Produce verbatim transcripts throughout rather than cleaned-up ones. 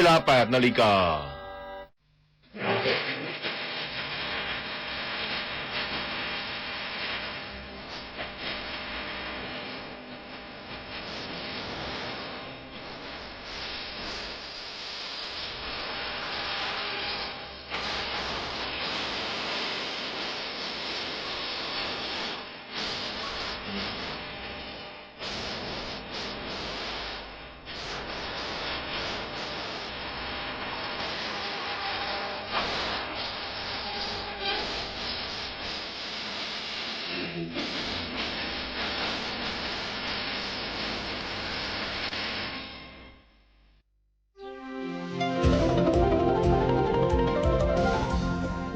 เวลา แปดนาฬิกา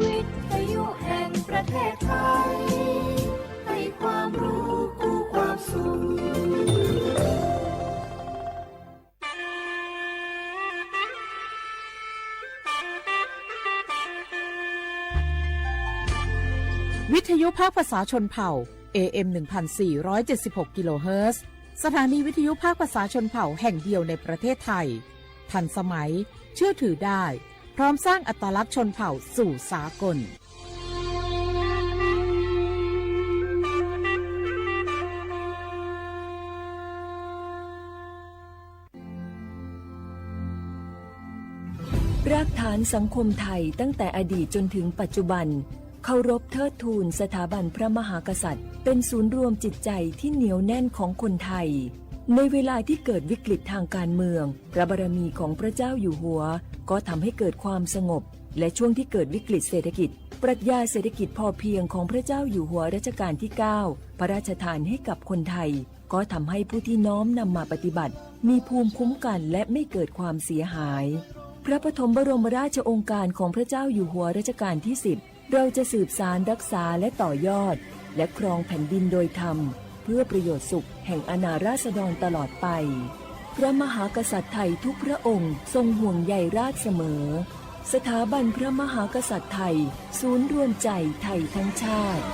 วิทยุแห่งประเทศไทย ให้ความรู้คู่ความสุข วิทยุภาคภาษาชนเผ่า เอเอ็ม หนึ่งพันสี่ร้อยเจ็ดสิบหก กิโลเฮิรตซ์ สถานีวิทยุภาคภาษาชนเผ่าแห่งเดียวในประเทศไทย ทันสมัย เชื่อถือได้ พร้อมสร้างอัตลักษณ์ชนเผ่าสู่สากล รากฐานสังคมไทยตั้งแต่อดีตจนถึงปัจจุบัน เคารพเทิดทูนสถาบันพระมหากษัตริย์ เป็นศูนย์รวมจิตใจที่เหนียวแน่นของคนไทย ในเวลาที่เกิดวิกฤตทางการเมือง พระบารมีของพระเจ้าอยู่หัว ก็ทำให้เกิดความสงบ และช่วงที่เกิดวิกฤตเศรษฐกิจ ปรัชญาเศรษฐกิจพอเพียงของพระเจ้าอยู่หัวรัชกาลที่เก้า พระราชทานให้กับคนไทย ก็ทำให้ผู้ที่น้อมนำมาปฏิบัติ มีภูมิคุ้มกันและไม่เกิดความเสียหาย พระปฐมบรมราชโองการของพระเจ้าอยู่หัวรัชกาลที่สิบ เราจะสืบสานรักษาและต่อยอด และครองแผ่นดินโดยธรรม เพื่อประโยชน์สุขแห่งอาณาราษฎรตลอดไป พระมหากษัตริย์ไทยทุกพระองค์ทรงห่วงใยราชเสมอ สถาบันพระมหากษัตริย์ไทย ศูนย์รวมใจไทยทั้งชาติ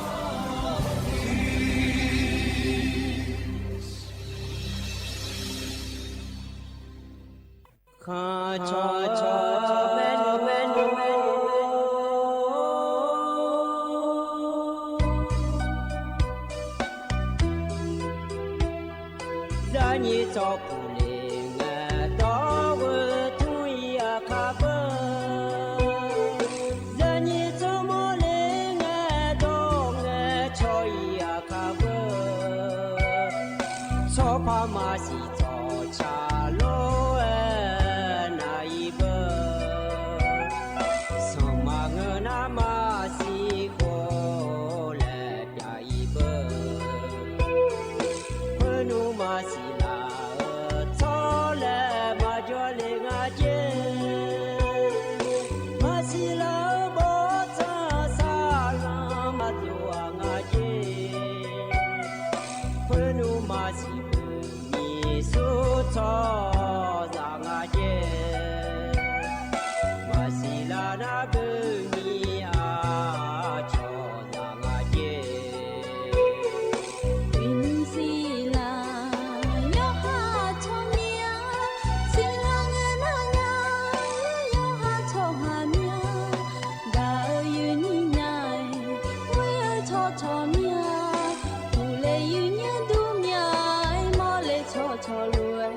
Zaqnyiq tsawrkuf le ngae dawr-eu tmr-ir aqkar beu. Zaqnyiq tsawrmawr le ngae dawr ngae caw-ir aqkar beu. Tsawrpar maqsiq tsawrca lor-aer nav-ir beu. Sanqma ngeur nar maqsiq khov laer pyav-ir beu. Khoernmr maqsiq laf-eu tsawrlaer maqjawr le nga jer. Maqsiq laf-eu bawrtsanq saqlanq maqdov-aq nga jer. Khoernmr maqsiq beu nyiq sur tsawrhaqzaq nga jer. Maqsiq laf nar beu nyiq aqcawq zaq nga jer. Uiqnymr siqlar yawqha tsawrmyanr, siqlar ngae nar nya yawqha tsawrhaq myanr, gaq-eu uiqnymr nya-aer, ghoer-eu tsawrcawq myanr, uqle uiqnymr dur myanr-aer, mawrle tsawrcawq lof-aer,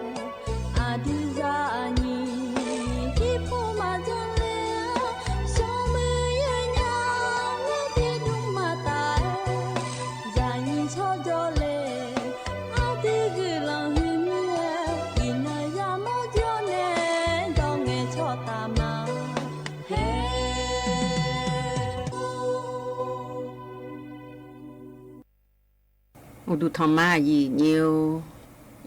aqdui zaqnyiq irpov maqjanr ler-a, smrmuiq yawnya-aer tiqdmr maqtaf-aer, zaqnyiq tsawrjawr le, aqdui guiqlanq huiqmir-aer, iqnan yamawr jawr nae dawr ngae tsawrtaf ma. Haer Uqduq tanqma aqyuif nyir-or,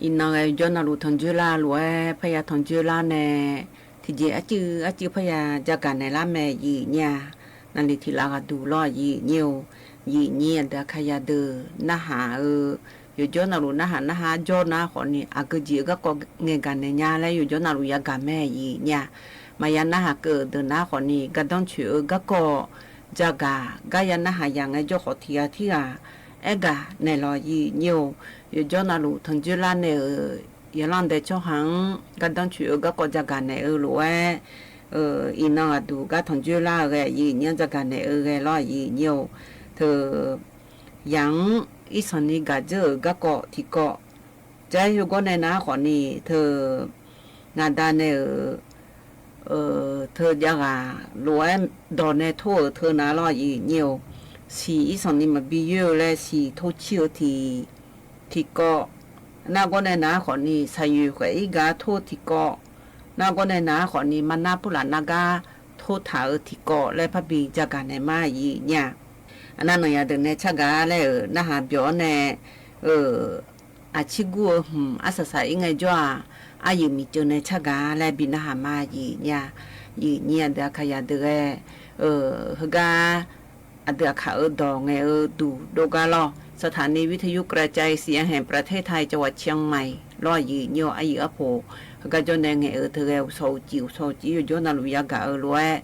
iqnan ghae yawjawr navluf tanqjoer lar lof-aer parya tanqjoer lar nae, tiqjeq arcuiv arcuiv parya jagaq naeqlar mae aqyuif nyir-a. Naqliq tiq laf ghaqduq lawr aqyuif nyir-or, aqyuif nyir aqdui Aqkaqya deuq narhaq-eu, yawjawr navluf narhaq narhaq jawr nar khawfni aqgeu jeq-eu garkawv ngaeqgaq naeq nya laer yawjawr navluf yagaq mae aqyuif nyir-a. Maqya narhaq keuv-euq deuq nar khawfni gardanr coeq-eu garkawv jagaq gar ya narhaq yaq ngaejawr khawf tiq ghaq tirghaq aergaq naeq lawq aqyuif nyir-or, yawjawr navluf tanqjoer lar naeq-euq Yaqlanr dae tsawrhaq-anr gardanr coeq-eu garkawv jagaq naeq-eu lof-aer, iqnan aqduq gar tanqjoer lar-eu ghae, aqyuif nyir-anr jagaq naeq-eu ghae lawr, aqyuif nyir-or. Teu, yaq-anr irsanqni gaq dzeur-euq garkawv tiqkawv, jav-aer heugar nae nar khawfni, teu, ngaqda nae-euq teu jav ghaq lof-aer dawq nae tor-euq teu nar lawr, aqyuif nyir-or. Siq irsanqni maqbi yoer-eu laer siq tor cir-eu tiq, tiqkawv, nargawr nae nar khawfni, saqyoeq khaef ir gar tor tiqkawv, nargawr nae nar khawfni, marnar purlaf nargar tor taq-eu tiqkawv laer parbi jagaq naeq ma, aqyuif nyir-a. Aqnav nanqyaq deuq nae tsargaq laer-euq narhaq byawq-awr nae, aqcir gur-eu hmq arsaq saq ir ngaejawr-aq, aryuif miqceuv nae tsargaq laer bi narhaq ma, aqyuif nyir-a. Aqyuif nyir aqdui aqkaq yaq deuq ghae, heugar aqdui aqkaq-euq dawq ngaeq-eu duq dov gar lawr, สถานีวิทยุกระจายเสียงแห่งประเทศไทย จังหวัดเชียงใหม่ lawr, aqyuif nyir-or. Aryuif arpoq heugar jawr nae ngaeq-eu teu ghae uqshawq uqcif uqshawq uqcif yawqjawr navluf yagaq-eu lof-aer,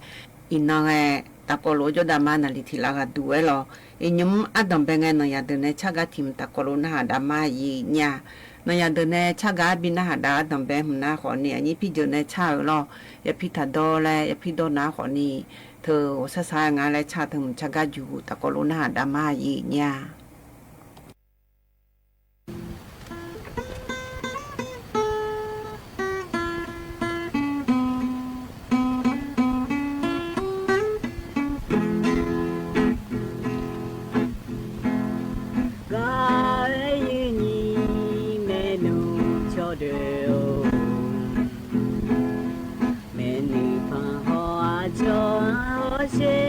iqnan ghae tafkawv lof-aer jawrdav ma naqli tiq lav ghaq duq-aer lawr. Iqnymr ardanqbae ngae nanqyaq deuq nae tsargaq tiq hmq tafkawv lof narhaq dav ma, aqyuif nyir-a. Nanqyaq deuq nae tsargaq-ar bi narhaq dav ardanqbae hmq nar khawfni, aqnyir pirjeuq nae tsar-euq lawr, yapir taqdawr laer yapir dawr nar khawfni, teu ghawqshar shar nga laer tsar teu hmq tsargaq juq tafkawv lof narhaq dav ma, aqyuif nyir-a. Gaq-aer yir nyi maernmr cawqdeuq-or, maernmr panq haw aqcawq-anr hawsher,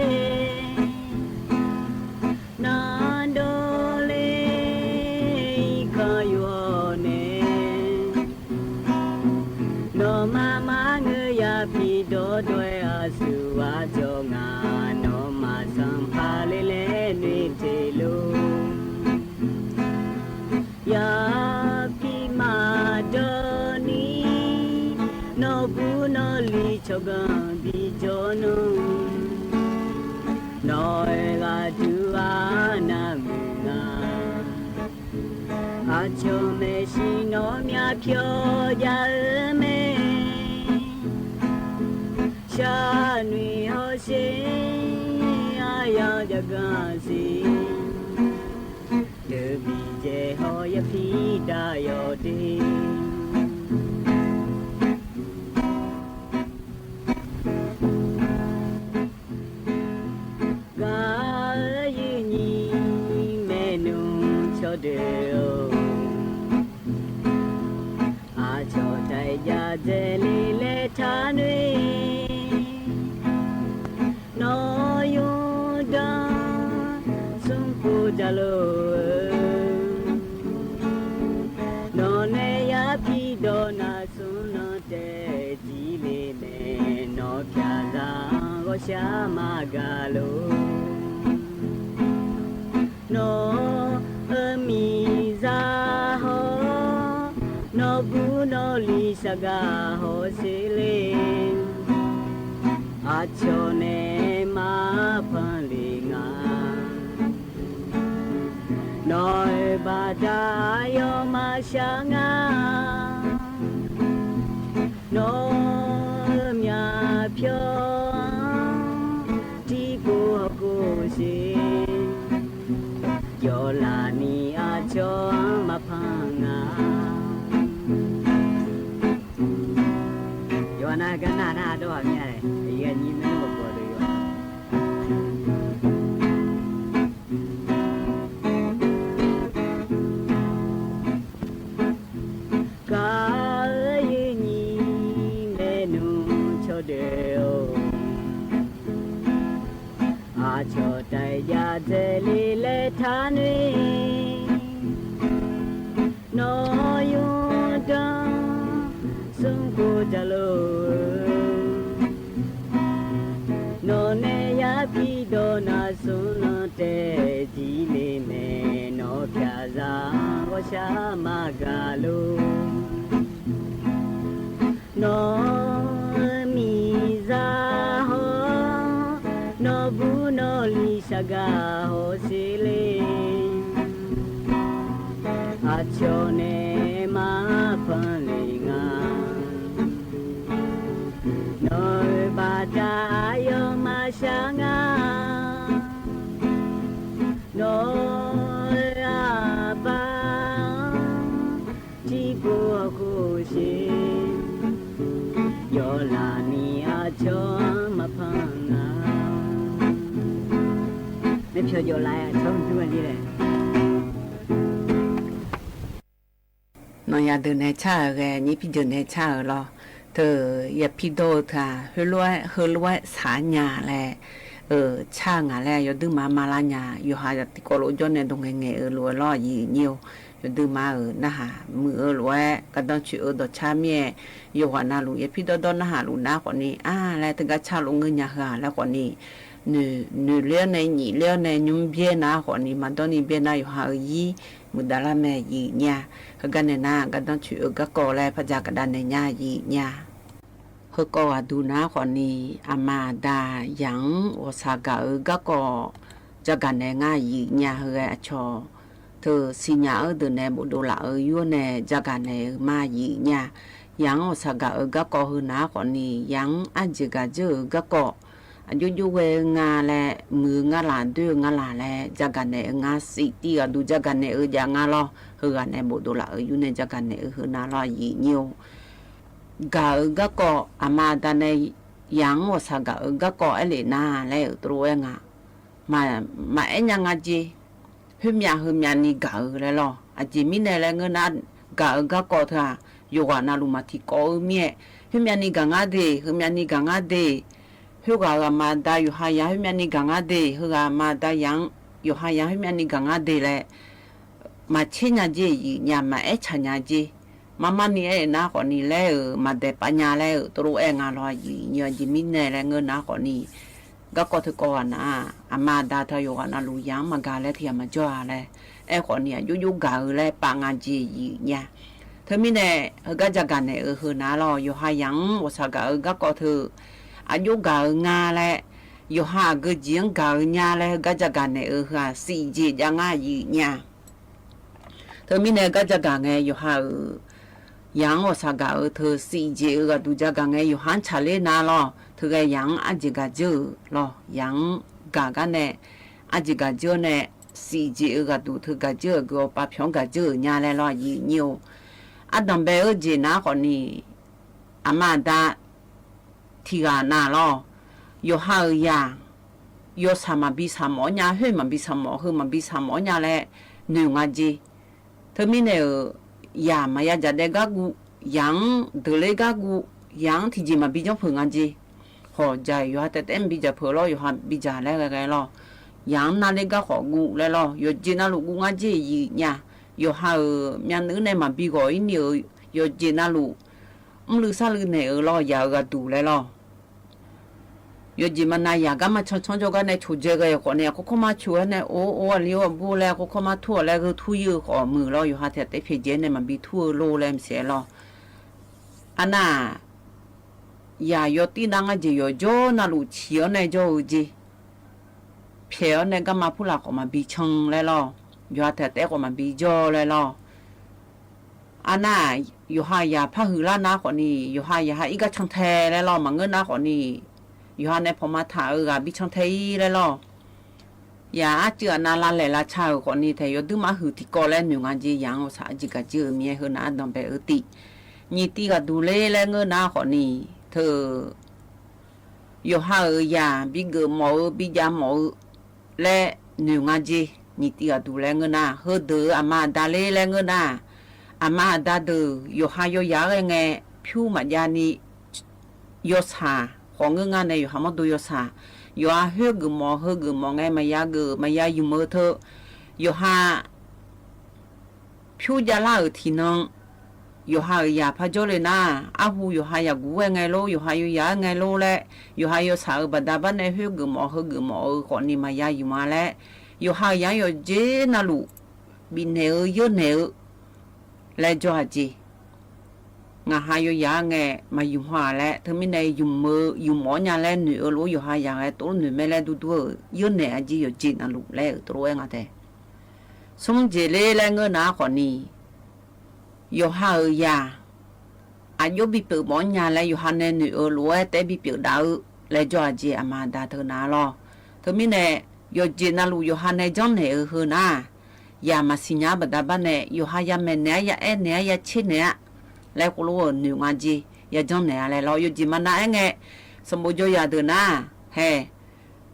navdawr le irkanr yawq-awr nae, nawmaf mar ngeur ya pi dawrdawr-aer aqsur aqjawr nga, nawmaf sanqpaq le laer noeq teq lor. Yapi maqdawr ni, nawqbur nawqli tsawrganq bijawr nmr, nawq-euq ghaqduq arnav muiq nga. Aqcawq maeqshi nawr myavpyawr jav-eu mae, sharnoeq hawsher, aryamq jav ganq siq, deuq biqdzaeq haw yapir dav yawq de. Gaq-aer yir nyi maernmr cawqdeuq-or, aqcawq taef jav dzaeq le laer tar noeq, nawq-awr yawdanr smrkhof jaqlor-eu, nawq nae yapi dawq navsmr nan taef jir le mae, nawq pyaqzaq-anr ghawqshaq maqgaq lor. Nawq-euq miqzaq haw-awr, nawqbur nawqli shaqgaq hawsher le, aqcawq nae maqpanq le nga. Nawq-euq baqda aqyawf maqshaq nga. Nawq-euq myavpyawr-anr tiqpov hawkov sher, yawlaf ni aqcawq-anr maqpanq nga. Yawqha nar gar nar nar dawr ghaq mir-a, aqyuif aqnyir maernmr ghawqgawq deuq yawqha. Gaq-aer yir nyi maernmr cawqdeuq-or, aqcawq taef jav dzaeq le laer tar noeq, nawq-awr yawdanr smrkhof jaqlor-eu, nawq nae yapi dawq navsmr nan taef jir le mae, nawq pyaqzaq-anr ghawqshaq maqgaq lor. Nawq-euq miqzaq haw-awr, nawqbur nawqli shaqgaq hawsher le, aqcawq nae maqpanq le Yawf laf-aer aqcawq mrjur-a laer. Nawq yadeuq nae car-euq ghae, nyir pirjeuq nae car-euq lawr. Teu, yapir dawr-eu teu-aq, heulof-aer heulof-aer shaq-aer nya laer, eu, car-eu ngaq laer yawduima ma lar nya. Yawqha tiqkawv lof jawr nae dawq ngaeqngaeq-eu lof-aer lawr, aqyuif nyir-or. Yawduima-euq narhaq muiq-eu lof-aer gardanr coeq-eu dawqcar mir-aer, yawqghaq navluf yapir dawrdawr narhaq luf nar khawfni, a laer teugar car lof ngeur nya heu-aq laer khawfni, noeq, noeq ler-awr nae, nyif ler-awr nae, nymr byaer nar khawfni, maqdawr ni byaer nar yawqha-euq ir muiqdav lar mae, aqyuif nyir-a. Heugar nae nar gardanr coeq-eu garkawv laer par dzaq gaqdav naeq nya, aqyuif nyir-a. Heukawv ghaqduq nar khawfni, aqma aqda yaq-anr ghawqshaq gaq-eu garkawv dzaq gaq naeq ngar, aqyuif nyir-a. Heu ghae aqcawq teu siqnya-eu deuq nae bofdov laf-eu yur-awr nae dzaq gaq naeq-eu ma, aqyuif nyir-a. Yaq-anr ghawqshaq gaq-eu garkawv heu nar khawfni, yaq-anr arjeq gaq dzeur-euq garkawv aqjox jox ghae-eu nga laer, muiq-eu ngar laq, doer-eu ngar laq laer dzaq gaq naeq-eu ngar, siq tiv ghaqduq dzaq gaq naeq-eu jav ngar lawr. Heughaq nae bofdov laf-eu yur nae dzaq gaq naeq-eu heu nar lawr, aqyuif nyir-or. Gaq-eu garkawv aqma aqda nae yaq-anr ghawqshaq gaq-eu garkawv aer lef nar laer-euq teulof-aer nga. Maqaer nya nga jeq. Khoermyav heumyav ni gaq-eu laer lawr. Aqjeq mirnae laer ngeur nar, gaq-eu garkawv teu-aq, yawqghaq navluf maq tiqkawv-eu mir-aer, khoermyav ni gaq ngar de, heumyav ni gaq ngar de, khoerghaq-euq aqma aqda yawqha yaq khoermyav ni gaq ngar de, heughaq aqma aqda yaq-anr, yawqha yaq khoermyav ni gaq ngar de laer maqtser nya jeq, aqyuif nyir-a, maqaer tsaq nya jeq. Marmar ni aer-eu nar khawfni laer-euq maqdaeq pav nya laer-euq teulof-aer nga lawr, aqyuif nyir-a. Aqjeq mirnae laer ngeur nar khawfni, garkawv teukawv ghaq nar-aq, aqma aqda teu yawqghaq navluf yaq-anr maqgaq laer tiq ghaq maqjawr-a laer aer khawfni, aqjox jox gaq-eu laer pav nga jeq, aqyuif nyir-a. Teumirnae, heugar dzaq gaq naeq-eu heu nar lawr, yawqha yaq-anr ghawqshaq gaq-eu garkawv teu aqjox gaq-eu nga laer, yawqha aqgeu jeq-anr gaq-eu nya laer heugar dzaq gaq naeq-eu heu-aq, siq jeq jav ngar, aqyuif nyir-a. Teumirnae gar dzaq gaq ngae yawqha-euq yaq-anr ghawqshaq gaq-eu teu siq jeq-eu ghaqduq dzaq gaq ngae, yawqha-anr tsaqler nar lawr, teughae yaq-anr arjeq gaq dzeur-euq lawr, yaq-anr gaq gar nae arjeq gaq dzeur-awr nae, siq jeq-eu ghaqduq teu gaq dzeur-euq gui-awr pavpyawq-anr gaq dzeur-euq nya laer lawr, aqyuif nyir-or. Ardanq bae-eu jeq nar khawfni, aqma aqda tiq ghaq nav lawr, yawqha-euq yaq yawshaq maqbi shaq mawf-awr nya, khoer maqbi shaq mawf, heu maqbi shaq mawf-awr nya laer noeq nga jeq. Teumirnae-euq yaq maqya dzaq daev gar guv, yaq-anr deuqler gar guv, yaq-anr tiqjeq maqbi janr peuq nga jeq. Hawq dzaq yawqha taef taef maqbi dzaq peuq lawr, yawqha bi dzaq laer ghae ghae lawr. Yaq-anr narler gar khawf guv laer lawr, yawqjeq navluf guv ngar jeq, aqyuif nyir-a. Yawqha-euq myavnuiv nae maqbi ghawq-ir ni-euq yawqjeq navluf mrluiv sarluiv naeq-euq lawr, yaq-euq ghaqduq laer lawr. Yawqjeq maqnav yaq garma cancanr jawrgar nae coqdzae ghae-euq khawfni, aqkawr kawr mar coq-aer nae or or aqli or aqbur laer aqkawr kawr mar tur-awq laer gheu tur ir-eu khawf muiq lawr, yawqha taef taef pyaeqdzae-aer nae maqbi tur-eu lor laer maqsiq-aer lawr. Arnar-aq, yaq yawtir nar ngar jeq yawqjawr navluf ciq-awr nae jawr-eu jeq. Pyaeq-awr nae garma purlaf khawf maqbi can laer lawr. Yawqha taef taef khawf maqbi jawr laer lawr. Arnar-aq, yawqha yaq par huiqlar nar khawfni, yawqha yaq ha ir gar cantae laer lawr, maqngeur nar khawfni, yawqha nae pawqma taq-eu ghaq bi cantae ir laer lawr. Yaq arcuiv aqnav lavlaeq lavca-euq khawfni taef yawduir mar huiq tiqkawv laer noeq nga jeq, yaq-anr ghawqshaq arjeq gaq dzeur-euq mir-aer heu nav-anr danqbae-eu tiv. Nyiq tiv ghaqduq ler laer ngeur nar khawfni, teu yawqha-euq yaq bi geuf mawf-eu bi jav mawf-eu laer noeq nga jeq. Nyiq tiv ghaqduq laer ngeur nar, heudeuq-euq aqma aqda ler laer ngeur nar, aqma aqda deuq yawqha yawyaq-aer ghae ngae pyur maqjav ni yawshaq khawf ngeur nga nae yawqha mawrdo yawshaq. Yawqha khoer geuf mawf heu geuf mawf ngae maqya geuf maqya ymq-eu teu, yawqha pyur javlar-euq tiqnan, yawqha-euq yaq par jawrle nar, arhu yawqha yaqguq-aer ngae lor, yawqha yawyaq-aer ngae lor laer, yawqha yawshaq-euq baqda bar nae khoer geuf mawf heu geuf mawf-eu khawfni maqya ymq-a laer, yawqha-euq yaq-anr yawqjeq navluf bifnaeq-eu yeurnaeq-eu laer jawr-aq jeq. Ngaq ha yawyaq-aer ngae maqymq haw-aq laer, teumirnae ymq-eu ymq mawf-awr nya laer noeq-eu lof-aer yawqha yaq ghae tov noeq mae laer durdur-euq yeurnaeq-a jeq yawqjeq navluf laer-euq tov lof-aer nga taef. Smr jeq ler laer ngeur nar khawfni, yawqha-euq yaq aqjox bipyeuf mawf-anr nya laer yawqha nae noeq-eu lof-aer taef bipyeuf daf-eu laer jawr-aq jeq aqma aqda teu nav lawr. Teumirnae yawqjeq navluf yawqha nae janrnaeq-eu heu nar, yaq maqsiq nya-ar baqda bar nae yawqha ya maeqnaeq-ar ya aernaeq-ar ya tsernaeq-ar laer khoerlof-euq noeq nga jeq ya janrnaeq-a laer lawr. Yawqjeq maqnav aer ngae, sanqbof jawr yaq deuq nar, hae,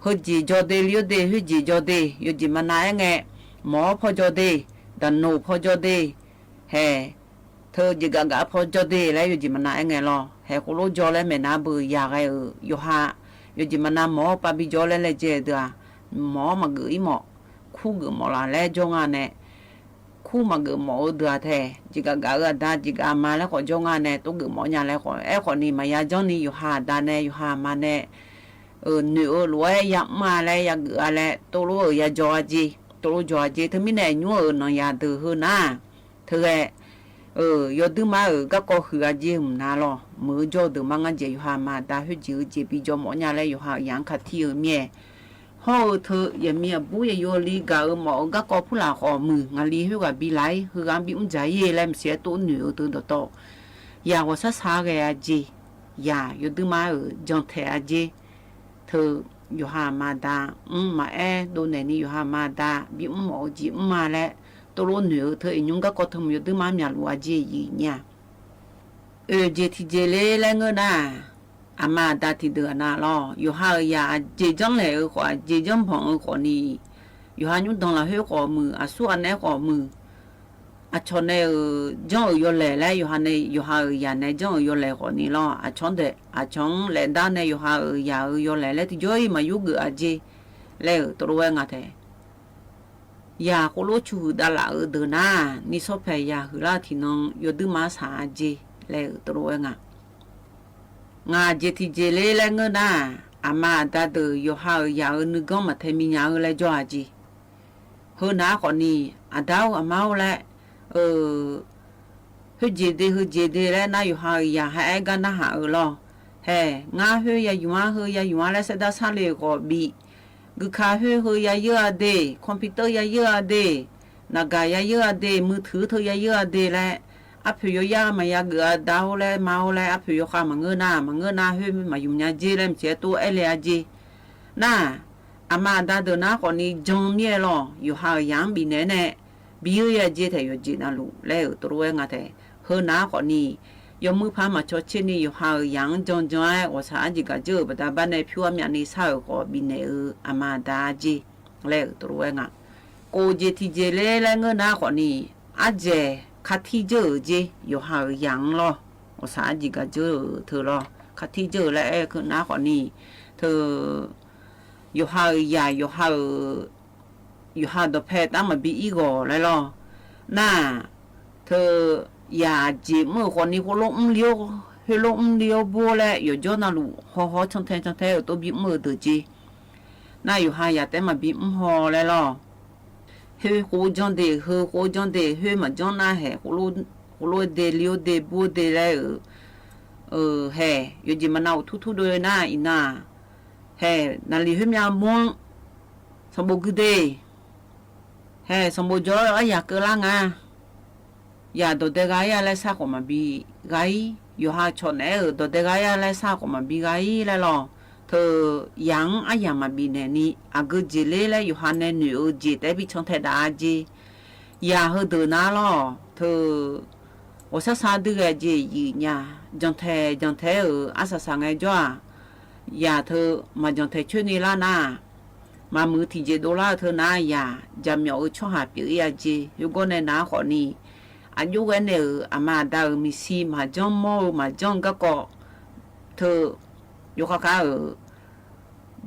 Heujeq jawr de, li-awr de, khoerjeq jawr de, yawjeq maqnav aer ngae, mawq-awr paw jawr de, daqnoq paw jawr de, hae, teu jeqgaf gaf-awr paw jawr de laer yawjeq maqnav aer ngae lawr. Hae, khoerlof jawr laer maeqnav beu yaq ghae-euq yawqha, yawjeq maqnav mawq-awr pav bijawr laer laejae-eu deuq-aq, mawq-awr maqgeuf-ir mawf, kur geuf mawf laf laer jawr nga nae, kur maqgeuf mawf-eu deuq-aq tae, jeqgaf gaf-eu aqda jeqgaf aqma laer khawf jawr nga nae tov geuf mawf nya laer khawf, aerkhawf ni maqya janr ni yawqha aqda nae yawqha aqma nae noeq-eu lof-aer yamr-a laer yageuf-a laer tovlof-euq yajawr-a jeq, tovlof jawr-a jeq. Teumirnae nymr-euq nanqyaq deuq heu nar-aq, teughae-eu yawduirma-euq garkawv huiq-a jeq mqnav lawr. Muiq-eu jawr-eu deuq mar ngar jaeq yawqha aqma aqda khoerjeq-eu jeq bijawr mawf nya laer yawqha-euq yamq-anr kaqtir-eu mir-aer, hawr-eu teu yaqmiq aqbur yaqyo li gaq-eu mawf-eu garkawv purlaf khawf muiq, ngaqli khoerghaq bi laf-ir, heughaq-anr bi mr dzaq-ir laer maqsiq-aer tov noeq-eu deuq dawqtawv, yaq ghawqshar shar ghae-a jeq, yaq yawduirma-euq jantaeq-a jeq, teu yawqha aqma aqda mr maqaer dovnaeq ni yawqha aqma aqda bi mr mawf-eu jeq mr-a laer tovlof noeq-eu teu iqnymr garkawv teu muiq yawduirma myaqluf-a jeq yif nya. Oeq jeq tiqjeq ler laer ngeur nar-aq, aqma aqda tiqdeuq-aq na lawr, yawqha-euq yaq aqjeq janrlaeq-eu khawf, aqjeq janrbanq-eu khawf ni, yawqha nymrdanq lafkhoer khawf muiq, aqsur aqnaeq khawf muiq, aqcawq nae-euq janr-euq yawlaeq laer yawqha nae, yawqha-euq yaq nae janr-euq yawlaeq khawf ni lawr, aqcawq-anr dae, aqcawq-anr laef dar nae yawqha-euq yaq-euq yawlaeq laer tiqjawr-iq maqyur geuf-a jeq laer-euq tov lof-aer nga tae. Yaq khoerlof cu huiq davlaf-eu deuq nar-aq, ni sawr paeq yaq huiqlar-eu tiqnan yawduirma saq-a jeq laer-euq tov lof-aer nga. Ngaq jeq tiqjeq ler laer ngeur nar-aq, aqma aqda deuq yawqha-euq yaq-euq nuiganr maqtae minya-eu laer jawr-a jeq. Heu nar-aq khawf ni, aqda-or aqma-or laer, khoerjeq de heujeq de laer nar yawqha-euq yaq ha aer gar narhaq-eu lawr. Hae, ngar khoer ya yumq-ar heu ya yumq-ar laer saerdar sarle-euq khawf bif. Guika khoer heu ya yeur-a de, computer ya yeur-a de, naqgaq ya yeur-a de, muiqtuiq teu ya yeur-a de laer, arpoeq yawya maqya geuf-a da-or laer ma-or laer arpoeq yawkhav maqngeur nar, maqngeur nar khoer maqyumq nya jer laer maqsiq-aer tov aer le-a jeq. Nar-aq, aqma aqda deuq nar khawf ni jan mir-aer lawr, yawqha-euq yaq-anr bifnaeq nae bi yeur ya jer taeq yawqjeq navluf laer-euq tov lof-aer nga tae. Heu nar khawf ni, yawmuiq paq maqcawq tser ni yawqha-euq yaq-anr jan jan-aer ghawqshaq arjeq gaq dzeur-euq baqda bar nae pyur armyavni shar-euq khawf bifnaeq-eu aqma aqda-a jeq laer-euq tov lof-aer nga. Kof jeq tiqjeq ler laer ngeur nar khawf ni, ardzaeq katir dzeur-euq jer yawqha-euq yaq-anr lawr, ghawqshaq arjeq gaq dzeur-euq teu lawr katir dzeur-euq laer aer-eu keuv nar khawf ni, teu yawqha-euq yaq yawqha-euq yawqha dawqpae tar maqbi ir ghawq laer lawr. Nar-aq, teu yaq jeq mr-euq khawf ni khoerlof mrli-or, khoerlof mrli-or bur-or laer yawqjawr navluf haw haw cantae cantae-euq tov bi mr-eu deuq jer. Nar yawqha yaq taef maqbi mr haw laer lawr. Khoer khoer janr de, heu khoer janr de, khoer maqjanr nar haeq, khoerlof-aer de, li-or de, bur-or de laer-euq, haeq, yawqjeq maqnav uqtur tur dov-eu nar iqnan-aq, haeq, naqliq khoermyav mr-anr sanqbof gui de. Haeq, sanqbof jawr-awr aryaq keuvlar nga. Yaq dawqdae gha-ir-a laer sar khawf maqbi gha-ir, yawqha cawq naeq-aer-euq dawqdae gha-ir-a laer sar khawf maqbi gha-ir laer lawr. Teu yaq-anr aryaq maqbif naeq ni aqgeu jeq ler laer yawqha nae noeq-eu jeq taef-aer bi cantae daf-a jeq. Yaq heudeuq nar lawr, teu ghawqshar shar dui ghae jeq yif nya, jantaeq jantaeq-euq arsaq saq ngaejawr-aq, yaq teu maqjantaeq coer ni lar nar-aq, maqmuiq tiqjeq dovlar-eu teu nar yaq jaqmyawf-eu tsawrhaq pyeuf-ir-a jeq. Khoergawr nae nar khawf ni, aqjox ghae naeq-euq aqma aqda-euq miqshi maqjanr mawr-eu maqjanr-eu garkawv teu yawkhav khav-euq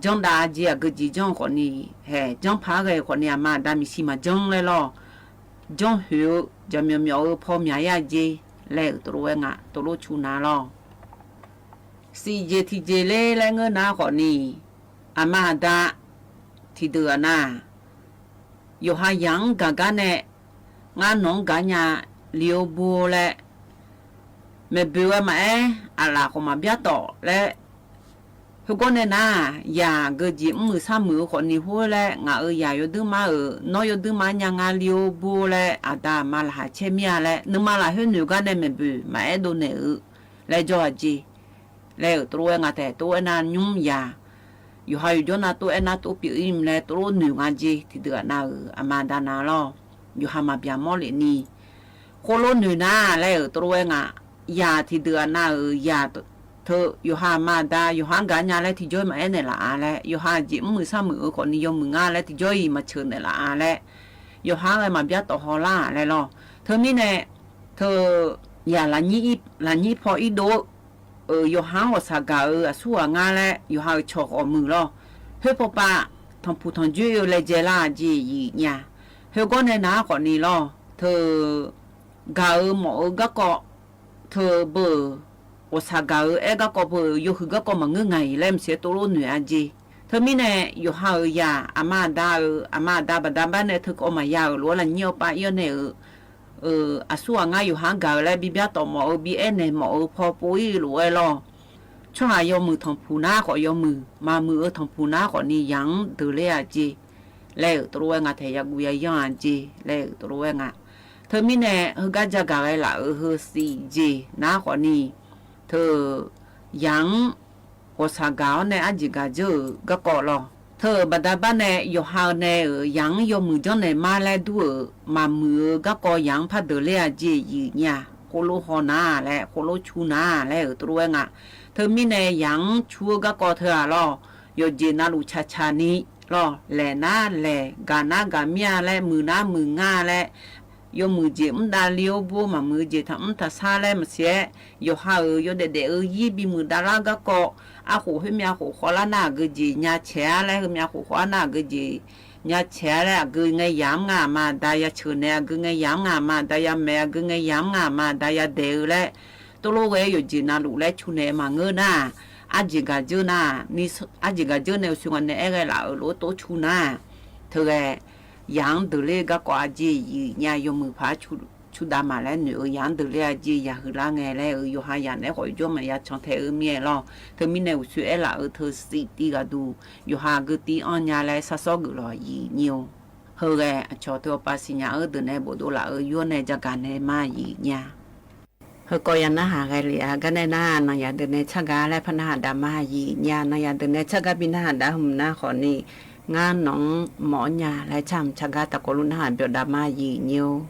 janr dav-a jeq aqgeu jeq janr-eu khawf ni, haeq, janr paq-aer ghae-eu khawf ni aqma aqda miqshi maqjanr laer lawr. Janr hoeq-eu jaqmyawf myawf-eu paw myaq-ir-a jeq laer-euq tov lof-aer nga, tov lof cu nar lawr. Shif jeq tiqjeq ler laer ngeur nar khawf ni, aqma aqda tiqdeuq-aq nar, yawqha yaq-anr gaq gar nae, ngar nawq-anr gaq nya, li-or bur-or laer, maeqboeq ghae maqaer, aqlaf khawf maqbyar tawf laer, khoergawr nae nar, yaq geu jeq mr muiq sar muiq-eu khawf ni hor laer, ngaq-euq yaq yawduirma-euq nawr yawduirma nya nga li-or bur-or laer, aqda aqma laqkhaq caer mir-a laer, nuima lafkhoer noeq gar nae maeqboeq maqaer dovnaeq-eu laer jawr-a jeq. Laer-euq tov lof-aer nga taef, tov aernar nymr yaq, yawqha yawqjawr nar tov aernar tov pyeuf-ir laer tov lof noeq nga jeq. Tiqdeuq aqnav-euq aqma aqda nav lawr, yawqha maqbyaq mawr lef ni, khoerlof noeq nar laer-euq tov lof-aer nga. Yaq tiqdeuq aqnav-euq yaq Teu yawqha aqma aqda yawqha-anr gaq nya laer tiqjawr-iq maqaer naeqlaf-a laer, yawqha jeq mrmuiq sharmuiq-eu khawfni yawmuiq nga laer tiqjawr-iq maqceuq naeqlaf-a laer, yawqha-anr ghae maqbya tawf haw lar-aq laer lawr. Teumirnae, teu yaq lafnyir paw irdov-eu, yawqha-anr ghawqshaq gaq-eu aqsur ghaq ngar laer yawqha-euq cawq ghawqmuiq lawr. Khoer pawpav tanqpuq tanqjoer-eu laejae lar-aq jeq yif nya. Khoergawr nae nar khawfni lawr, teu gaq-eu mawf-eu garkawv, teu beu-euq ghawqshaq gaq-eu aer garkawv beu-euq yawhuiq garkawv maqngeur ngaq-iq laer maqsiq-aer tov lof noeq-a jeq. Teumirnae yawqha-euq yaq aqma aqda-euq aqma aqda baqda bar nae teukawv maqya-euq lof-aer lafnyir-awr pav ir-awr nae-euq aqsur ghaq ngar yawqha-anr gaq-eu laer bibya tawf mawf-eu bi aernaeq mawf-eu paw pov ir lof-aer lawr. Tsawrhaq yawmuiq tanqpuq nar khawf yawmuiq, maqmuiq-eu tanqpuq nar khawfni yaq-anr deuq ler-aq jeq laer-euq tov lof-aer nga taeq, yaguv yayanr-aq jeq laer-euq tov lof-aer nga. Teumirnae heugar jagaq ghae laf-euq heu shif jeq nar khawfni, teu yaq-anr ghawqshaq gaq-awr nae arjeq gaq dzeur-euq garkawv lawr. Teu-euq baqda bar nae yawqha-eu nae-euq yaq-anr yawmuiq janrnaeq mar laer dur-euq maqmuiq-eu garkawv yaq-anr par deuq ler-aq jeq yif nya. Khoerlof haw nar laer, khoerlof cu nar laer-euq tov lof-aer nga. Teumirnae yaq-anr cu-eu garkawv teu-aq lawr, yawqjeq navluf caqcaq ni lawr, laeq nar laeq, gaq nar gaq mir-a laer, muiq nar muiq ngar laer, yawmuiq jeq mr davli-awr bur maqmuiq-eu jeq taqmr taqshar laer maqsiq-aer, yawqha-euq yawdaef daef-eu yir bimuiq davlar garkawv, arkhof khoermyav khof khawvlar nar aqgeu jeq nya caeq-ar laer, heumyav khof khawvlar nar aqgeu jeq nya caeq-ar laer, aqgeu ngae yaq-anr nga aqma aqda ya ceuq naeq, aqgeu ngae yaq-anr nga aqma aqda ya maeq, aqgeu ngae yaq-anr nga aqma aqda ya daeq-eu laer, tov lof ghae-aer yawqjeq navluf laer cu naeq maqngeur nar-aq, arjeq gaq dzeur nar, arjeq gaq dzeur nae uqshoe ngaq nae aer ghae laf-euq lof-aer tov cu nar-aq, teughae yaq-anr deuq ler garkawv aqjeq yif nya. Yawmuiq paq-aer cu dav maq laer noeq-eu yaq-anr deuq ler-aq jeq yaqhuiq lar ngae laer-euq yawqha yaq naeq-aer khawf yawjawr maqya can taeq-eu mir-aer lawr. Teumirnae uqshoe aer laf-euq teu shif tiv ghaqduq yawqha aqgeu tiv anr nya laer sharsawr geuflawq yif nyir-or. Heughae aqcawq teu awqpav siqnya-eu deuq nae bofdov laf-euq yawr nae jagaq nae ma yif nya. Heukawv ya narhaq ghae lef-a gar nae nar, nanqyaq deuq nae tsargaq laer par narhaq dav ma yif nya. Nanqyaq deuq nae tsargaq bi narhaq dav hmq nar khawfni, ngar nawq-anr mawf-awr nya laer tsarhaq tsargaq taqkawv luf narhaq byawf dav ma yif nyir-or.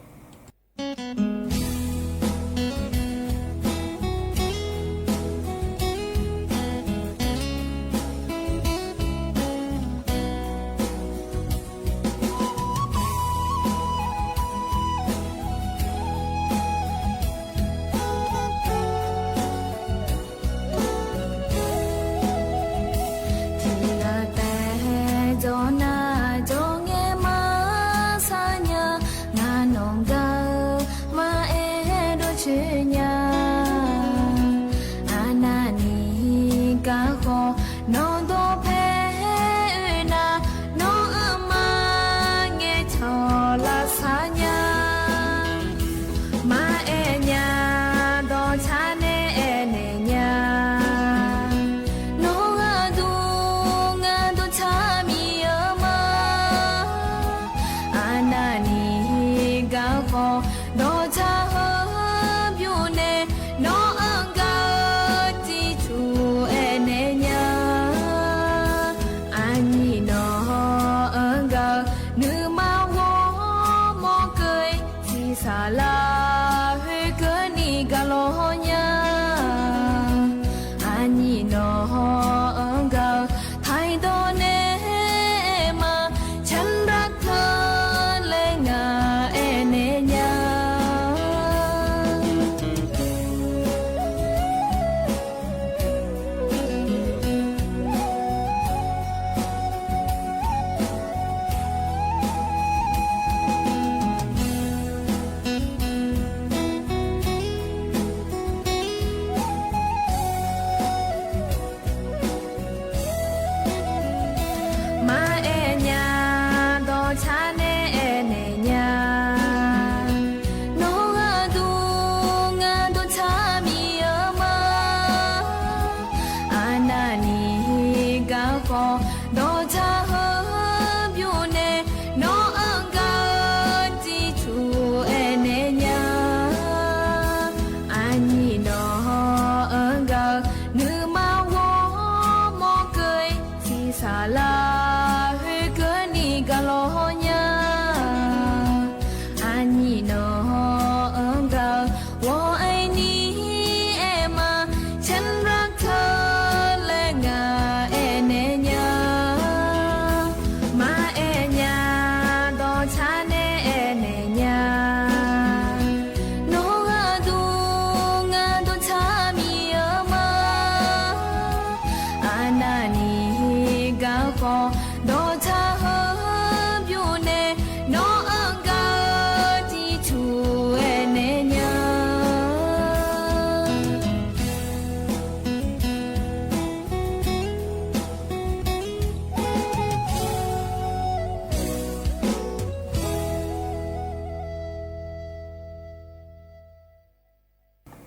Tiqghaq taef jawr nar jawr ngae maqshar nya, ngar nawq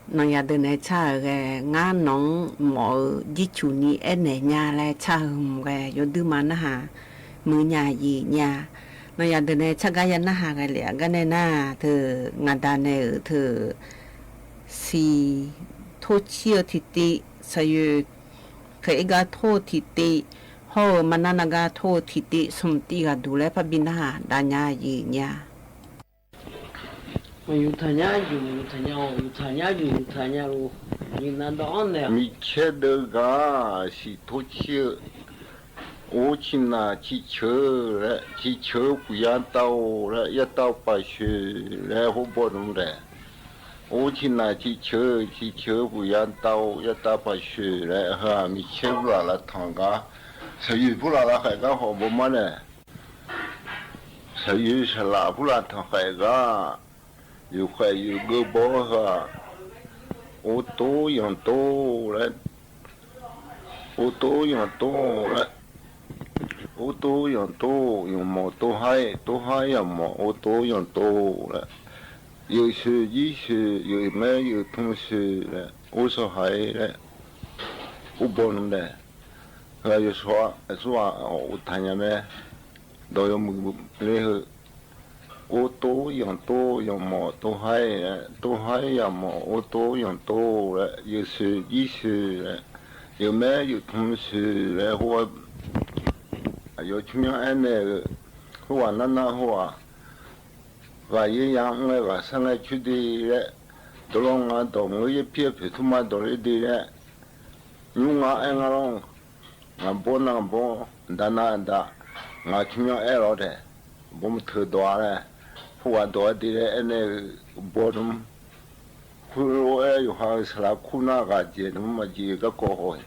Nanqyaq deuq nae car-euq ghae, ngar nawq-anr mawf-eu jircuq ni aernaeq nya laer car-eu hmq ghae, yawduirma narhaq muiq nya-iq nya. Nanqyaq deuq nae car gar ya narhaq ghae lef-a. Gar nae nar, teu ngaqda nae-euq teu siq torcir-eu tiqtiv, saqyoeq khaeq-ir gar tor-eu tiqtiv, hawr-eu marnar nar gar tor-eu tiqtiv, smq tiv ghaq duq laer parbi narhaq dav nya-iq nya. Yutaq nya yuf, yutaq nya-awq, yutaq nya yuf, yutaq nya-eu, yufnav dawv-anr naeq-awq. Miqcaer deuv gaq siq torcir-eu, or ciqnaq ciqceuq laer, ciqceuq puq ya tav-or laer, ya tav paqshoeq laer hawr baw nmr daeq. Or ciqnaq ciqceuq, ciqceuq puq ya tav-or, ya tav paqshoeq laer heu-aq, miqcaer urlaf lavtanq gar, saqyoeq purlaf lavkhaeq gar khawf bawmar nae, saqyoeq saqlaf purlaf tanqkhaeq gar, yufkhaeq yufgeur baw-awr heu-aq, or tor yanq tor laer, or tor yanq tor laer, or tor yanq tor, yanqmawf tor har-ir, tor har-ir yanqmawf, or tor yanq tor laer, yeuq shoeq jir shoeq, yeuq maer yeuq tmr shoeq laer, or sawq haq-ir laer, or baw nmr daeq. Heu-aq yawshawr-aq, aqsurghaq uqtaf nya mae. Dawq yawmuiq ler heu, or tor yanq tor, yanqmawf tor har-ir laer, tor har-ir yanqmawf, or tor yanq tor laer, yeuq shoeq jir shoeq laer, yeuq maer yeuq tmr shoeq laer hawr-aer, aqyawf tsmr myanr aernaeq-eu, khoerghaq nar nar hawr-aq, ghaq yaer ya mr ngae, ghaq sar ngae coer de laer, dawqlawr nga dawq mq-eu yaerpir-aer poeq tmr ma dawq ler de laer, nymr nga aer ngar lawr, ngaq bawr nar bawr, dav nar dav, ngaq tsmr myanr aer lawr daeq, bawr mr teu dawq-a laer, khoerghaq dawq-aer de laer aernaeq-eu, baw nmr. Khoerlof-aer yawqha-euq saqlaq kur nar ghaq dzaeq nmr maqjeq garkawv haw-iq.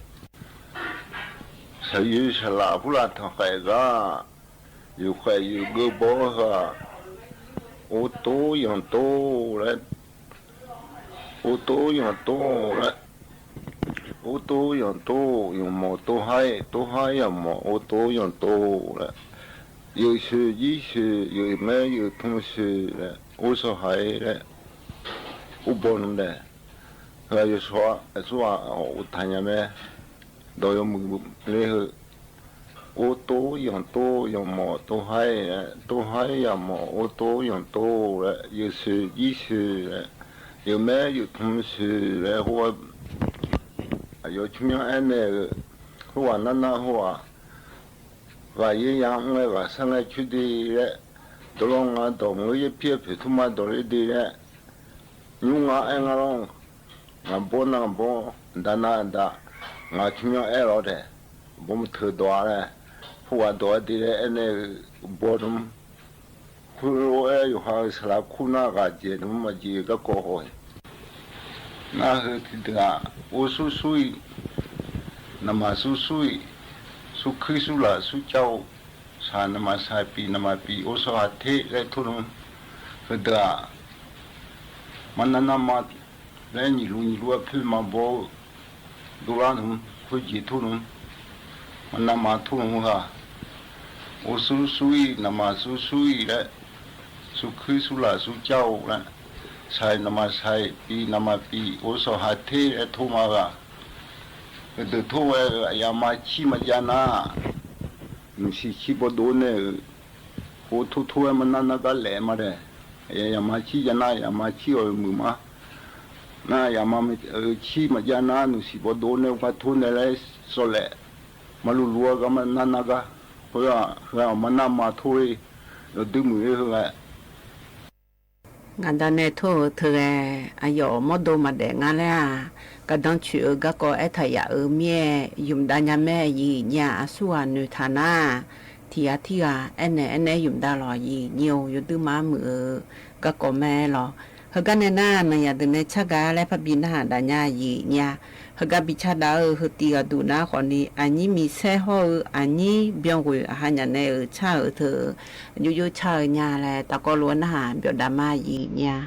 Saqyoeq saqlaf purlaf tanqkhaeq gar, yufkhaeq yufgeur baw-awr heu-aq, or tor yanq tor laer, or tor yanq tor laer, or tor yanq tor, yanqmawf tor har-ir, tor har-ir yanqmawf, or tor yanq tor laer, yeuq shoeq jir shoeq, yeuq maer yeuq tmr shoeq laer, or sawq haq-ir laer, or baw nmr daeq. Heu-aq yawshawr-aq, aqsurghaq uqtaf nya mae. Dawq yawmuiq ler heu, or tor yanq tor, yanqmawf tor har-ir, tor har-ir yanqmawf, or tor yanq tor laer, yeuq shoeq jir shoeq laer, yeuq maer yeuq tmr shoeq laer hawr-aer, aqyawf tsmr myanr aernaeq-eu, khoerghaq nar nar hawr-aq, ghaq yaer ya mr ngae, ghaq sar ngae coer de laer, dawqlawr nga dawq mq-eu yaerpir-aer poeq tmr ma dawq ler de laer, nymr nga aer ngar lawr, ngaq bawr nar bawr, dav nar dav, ngaq tsmr myanr aer lawr daeq, bawr mr teu dawq-a laer, khoerghaq dawq-aer de laer aernaeq-eu, baw nmr. Khoerlof-aer yawqha-euq saqlaq kur nar ghaq dzaeq nmr maqjeq garkawv haw-iq. Ngar heu tiqdeuq-aq, or sur sur-iq, naqmaq sur sur-iq, sur kuir sur laf sur cav-eu, shaq naqmaq shaq, piq naqmaq piq, or sawq haq ter laer tor nmr. Heudeuq-aq, marnar narma laer nyiq luf nyiq luf-aer poer ma baw-eu, dovlar nmr, khoerjeq tor nmr, marnar ma tor nmr heu-aq, or sur sur-iq, naqmaq sur sur-iq laer, sur kuir sur laf sur cav-eu laer, shaq naqmaq shaq, piq naqmaq piq, or sawq haq ter laer tor ma ghaq. Heudeuq tor ghae-eu aqyaf ma cir ma jav nar, nuqsiq cir bawdov nae-euq, or tor tor-aer marnar nar gar laef ma dae. Aqyaf ma cir jav nar, aqyaf ma cir-awq muiq ma. Nar aqyaf ma-eu cir ma jav nar, nuqsiq bawdov nae gar tor nae laer sawv laef, ma luf luf-aer gar marnar nar gar. Khoer-aq heu-aq marnar ma tor-ir, yawdui muiq-ir heu ghae. Ngaqda nae tor-eu teu ghae, aqyawf mawrdo maqdaef nga laer-aq, gardanr coeq-eu garkawv aertaq yaf-euq mir-aer, ymq dav nya mae aqyuif nyir-aq, aqsurghaq noeqtaq nar, tiq ghaq tirghaq aernaeq aernaeq ymq dav lawq aqyuif nyir-or, yawdui mar muiq-eu garkawv mae lawq. Heugar nae nar, naqyaq deuq nae car gar laer parbi narhaq dav nya aqyuif nyir-a. Heugar bi car dav-eu heutiv ghaq duq nar khawfni, aqnyir miqsaer hawr-eu aqnyir byan ghoeq aqha nyaf nae-euq car-euq teu, aqjox jox car-eu nya laer tavkawv lof-aer narhaq byawf dav ma aqyuif nyir-a.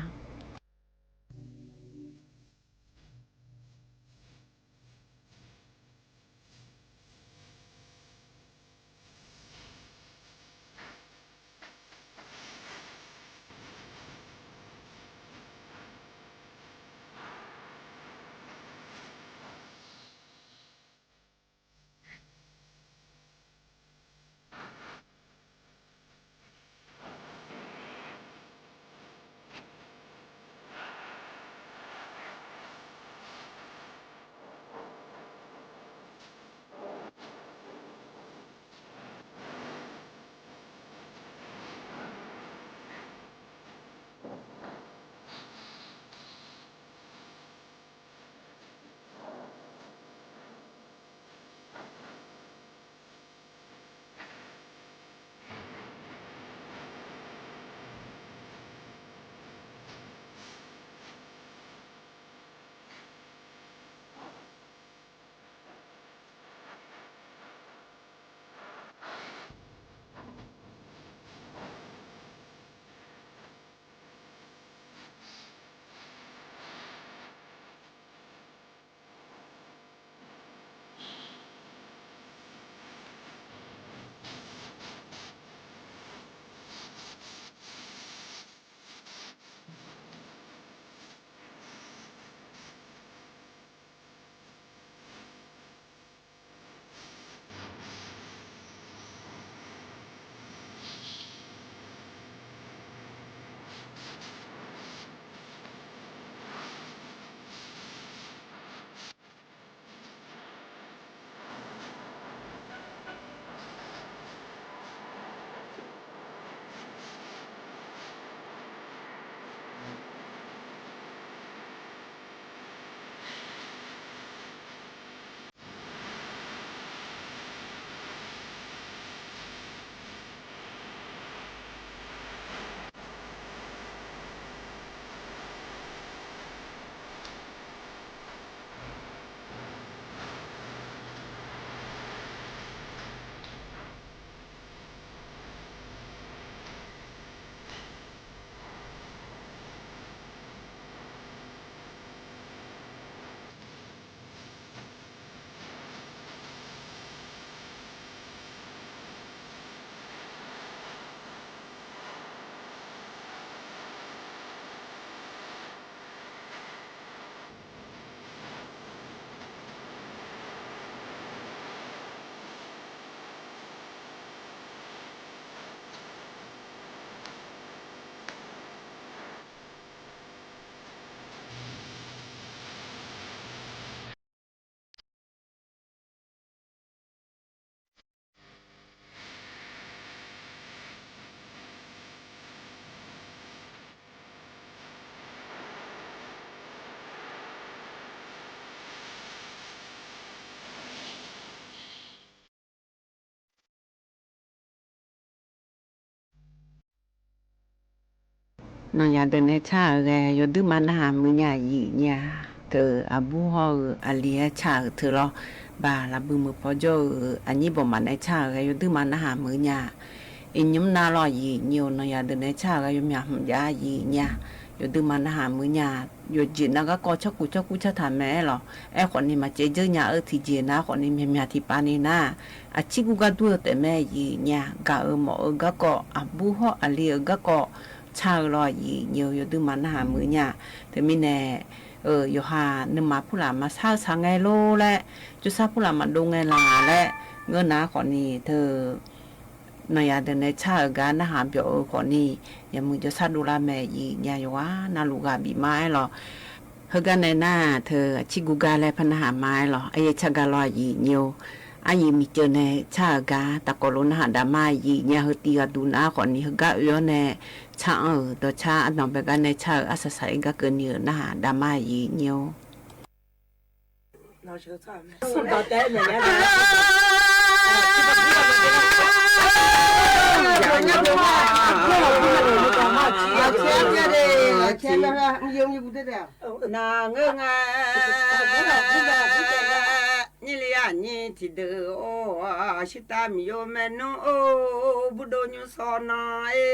Nawq yaq deuq nae car-euq ghae yawduirma narhaq muiq nya-aq, yif nya. Teu aqbur hawr-eu aqli-aer car-euq teu lawr. Baq lafbui meuq paw jawr-eu aqnyir bawqmaf nae car-euq ghae yawduirma narhaq muiq nya. Iqnymr nav lawr, yif nyi-eu nawq yaq deuq nae car-euq ghae yawmyaq hmq jav, yif nya. Yawduirma narhaq muiq nya. Yawqjeq nav garkawv tsawrkuf tsawrkur cartaq mae-aer lawq. Aerkhawf ni maqcaev dzeur nya-eu tiqjeq nav khawf ni myaqmyaq tiqpav ni nar, aqcir gurgar dur-eu taef mae, yif nya. Gaq-euq mawf-eu garkawv, aqbur hawr aqli-euq garkawv car-eu lawr, yif nyi-eu yawduirma narhaq muiq nya. Teumirnae yawqha nuima purlaf maqsar-eu sar ngae lor laer, jawrsar purlaf maqdov ngae laq laer ngeur nar khawf ni teu nawq yaq deuq nae car-euq gar narhaq byawf-eu khawf ni, yaqmuiq jawrsar dovlar mae, yif nya. Yawqghaq navluf ghaq bif ma-aer lawq. Heugar nae nar teu aqcir gurgar laer par narhaq ma-aer lawq. Aryaer car gar lawr, yif nyi-eu. Aryuif miqceuv nae car-euq gar taqkawv lof narhaq dav ma, yif nya. Heu tiv ghaq duq nar khawf ni heugar oe-awr nae car-anr-euq dawqcar ardanq bae gar nae car-euq arsaq saq-ir gar keuvni-euq narhaq dav ma, yif nyi-eu. Naq ngeur ngae, nyir li aqnyir tiqdeuq-or, shirtav miqyo maernmr-or, burdov nymr sawr nan-ir.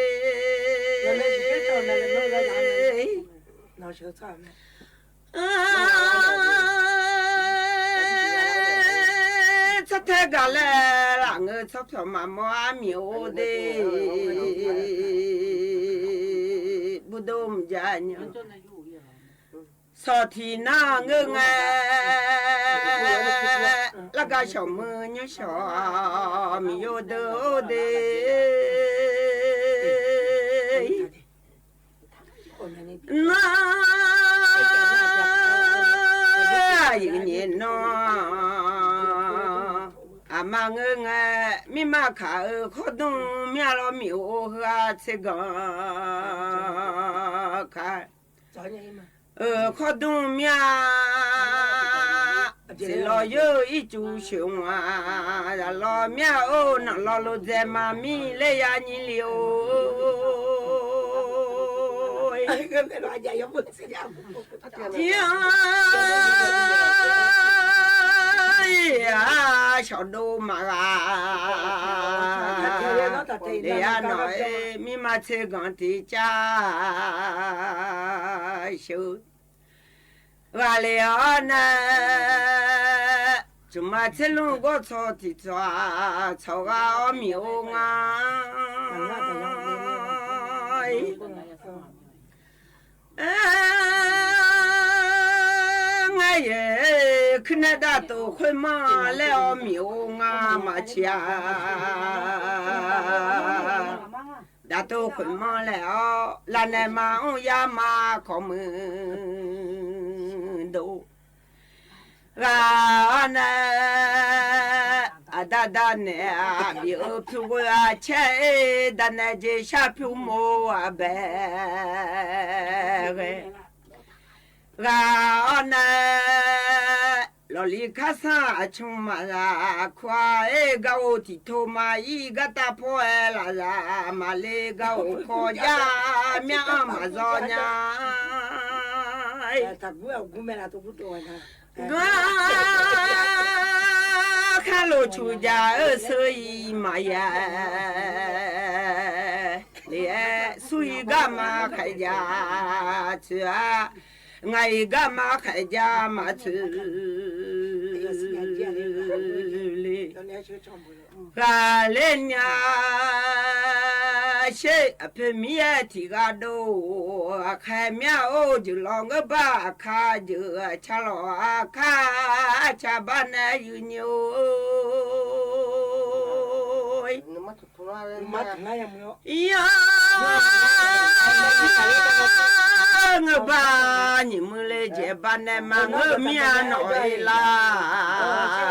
Tsawrtae gaq laer laf ngeur tsawrpyawq maqmawr armiq-or de. Burdov mqjav nya. Sawq tiq nar ngeur ngae, largar shawq muiq nymr shawq miqyo deuq-or de. Nar, aqyuif nyaef nan aqma ngeur ngae, mirma kaq-euq khawrdmr myav lawr miq-or, heu-aq tser ganq kaq-euq khawrdmr myav, tseq lawq yeur-eu ircuf sheuq-aq, zaq lawq myav-or, naq lawq lo dzae ma mir ler ya nyir li-or. Jir-anr-ir-aq, shawqdov maqghaq le-ar nawq-ir, mirma tser ganq tiq cav sheuq ghaq le-awr nae, tsawqma tser lmr gawr tsawq tiq tsawq-aq, tsawq ghaq-awr miq-or nga. Aer, ngar yaeq kuirnae dav tov khoermanr laer-awr miq-or nga maqciq-a. Dav tov khoermanr laer-awr lavnaeq ma mr yar ma kawq muiq dov. Ghaq-awr nae, aqda danaeq-aq bif-eu pyur ghoe-a caer-ir, danaeq jeq shar pyur mov-aq bae ghae. Ghaq-awr nae, lawqli kar sanr aqcmq maqzaq kur-a, aer gar-or tiq tov ma ir gar tav pawr-aer lafzaq maqle gar-or kawq jar, myanr-anr maqzawr nya. Gar khar lof cuq jaq-eu seu-iq maqya le-aer, sur-ir garma khaeq jaq tsoeq-a, ngaq-iq garma khaeq jaq maqtsoeq le. Ghaqler nya sher aqpoeq mir-aer tiq ghaq dov-or, aqkaq myav-or jeuqlawq ngeur bar aqkaq jeuq aqcar lawq aqkaq aqcar bar nae yuif nyi-or. Yar, ngeur bar nyiq muiq le jeq bar nae maqngeur mir-a nawq-ir lar.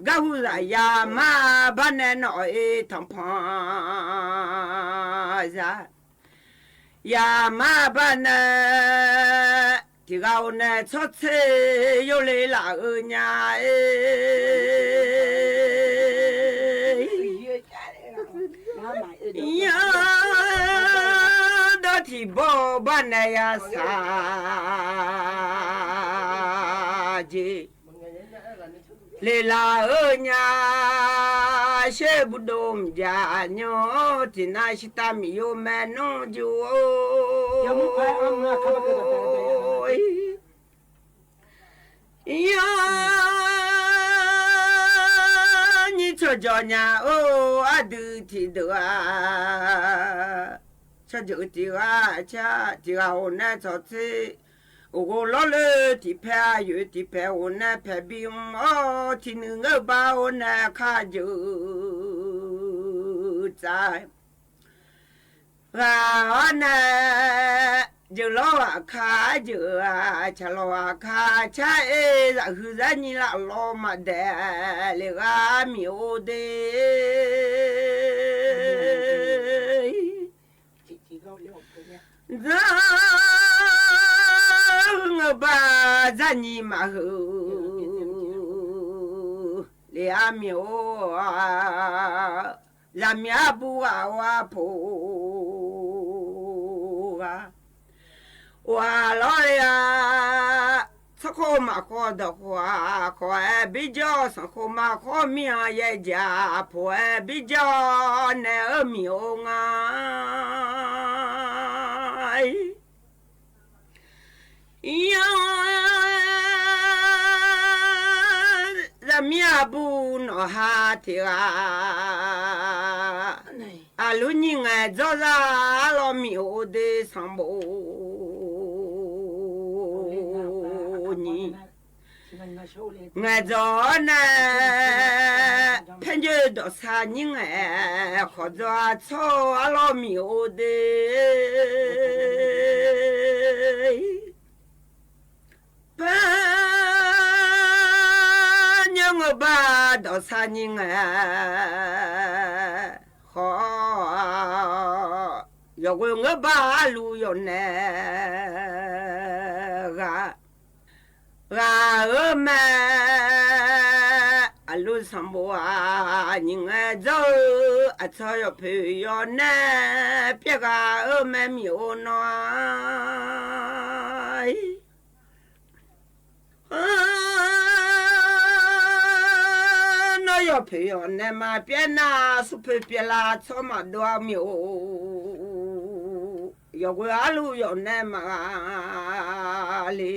Garhu zaq yamar bar nae nawq-ir tanqpanq zaq. Yamar bar nae tiq ghaq-or nae tsawrtser yawle laf-eu nya-ir. Yar, tiqbawr bar nae ya saq jeq lelaf-eu nya, sher burdov mqjaq nymr tiqnan shirtav miqyo maernmr jur-or. Yar nyir tsawrjawq nya-or, aqdui tiqdeuq-aq, tsawrjeuq tiq ghaq car tiq ghaq-or nae tsawrtser, uqghov lawrle tiqpae aqyoeq tiqpae-or nae paeqbi mr-awr, tiqnuiq ngeur bar-or nae kharjeuq tsav ghaq-awr nae, jeuqlawr ghaqkar jeuq-aq, tsaqlawq ghaqkar car-ir, zaqhuiq zar nyir laf lawr maqdaeq le ghaq miq-or de. Dzanr ngeur bar zar nyir maqheuq le-a miq-or, zaqmiq arbu ghaq-awr arpoq ghaq, ghaq lawr le-a, tsawrkhawf maqkhawf dawqkhawf-aq, khawf-aer birjawr sanqkhof maqkhawf mir-anr yaerjaq poq-aer birjawr nae-eu miq-or nga. Yar, zaqmir arbu nawqha tiq ghaq, aqlur nyir ngaeq dzawrzar arlawr miq-or de sanqbof nyi. Ngaeqdzawq-awr nae, paerjoe dawqsar nyir ngaeq khawf dzawr-a tsawr arlawr miq-or de. Paer nymr ngeur bar dawqsar nyir ngaeq khawf, yawqghoe ngeur bar arluf yawf nae ghaq ghaq-eu mae. Aqlur sanqbof-aq, nyiq ngae dzawr-eu aqcawq yawqpoeq yawq nae pyaer ghaq-eu mae miq-or nawr-a. Nawr yawqpoeq yawq nae maqpyaer nar, smrpoeq pyaerlar tsawr maqdov-a miq-or. Yawqghoe arluf yawf nae maqghaq le.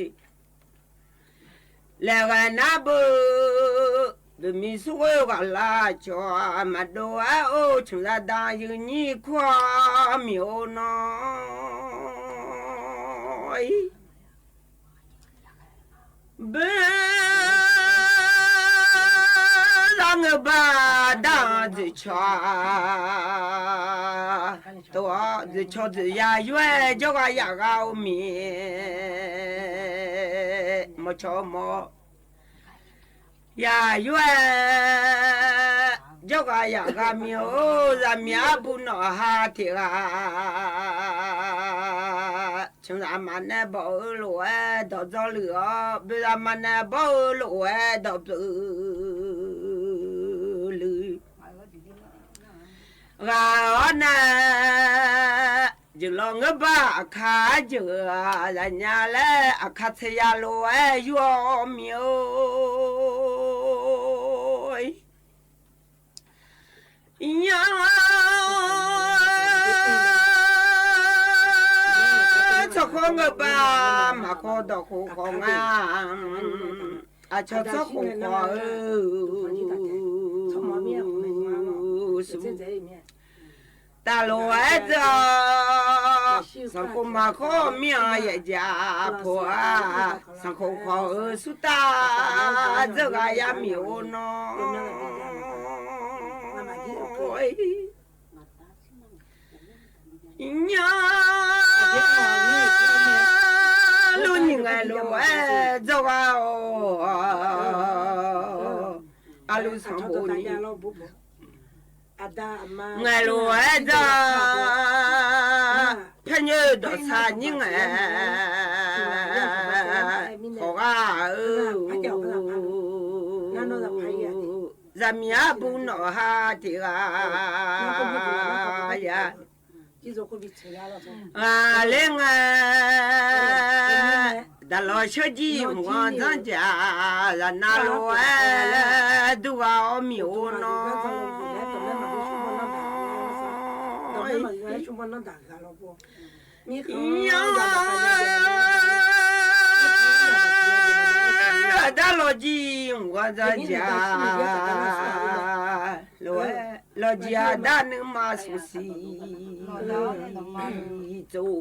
Laeqghae nar beu, beuqmiq smrghoe ghaqlar cawq-aq maqdov-aer or, cmq zaqdaq yuiqnyir kur-awr miq-or nawr-ir. Beu, zar ngeur bar dar-anr dzoeqcawq-a, dov-awr dzoeqcawq dzoeqya yur-aer jawrghaq yaf ghaq-eu miq, mawqcawq mawq yaf yur-aer jawrghaq yaf ghaq miq-or, zaqmiq arbu nawqha tiq ghaq cmq zaqmaf nae bawq-eu lof-aer dawq dzawr luiq-awr, beu zaqmaf nae bawr-eu lof-aer dawq pyeuf luiq ghaq-awr nae, jeuqlawq ngeur bar aqkar jeuq-aq zaqnya laer aqkar tsaeya lof-aer yur-awr miq-or. Yar, tsawrkhawf ngeur bar maqkhawf dawqkhof khawf nga, aqcawq tsawrkhof khawf-eu smr taqlof-aer dzeur-awr, sanqkhof maqkhawf mir-anr yaefjaq poq-a, sanqkhof khawf-eu smr taq dzeur ghaq yar miq-or nawr-ir. Yar, lur nyiq ngaeq lof-aer dzawrghaq-awr, aqluf sanqbof ni ngaeq lof-aer dzar, paer nyoer dawqsar nyir ngaeq khawf ghaq-eu, zaqmiq arbu nawqha tiq ghaq ya. Ghaqler ngae, daqlawq sheur jir mq ghanr dzanr jaq, zaqnav lof-aer durghaq-awr miq-or nawr, daqlawq jir mq ghanr dzanr jaq, lof-aer lawqjir aqda nuima smq siq tsov.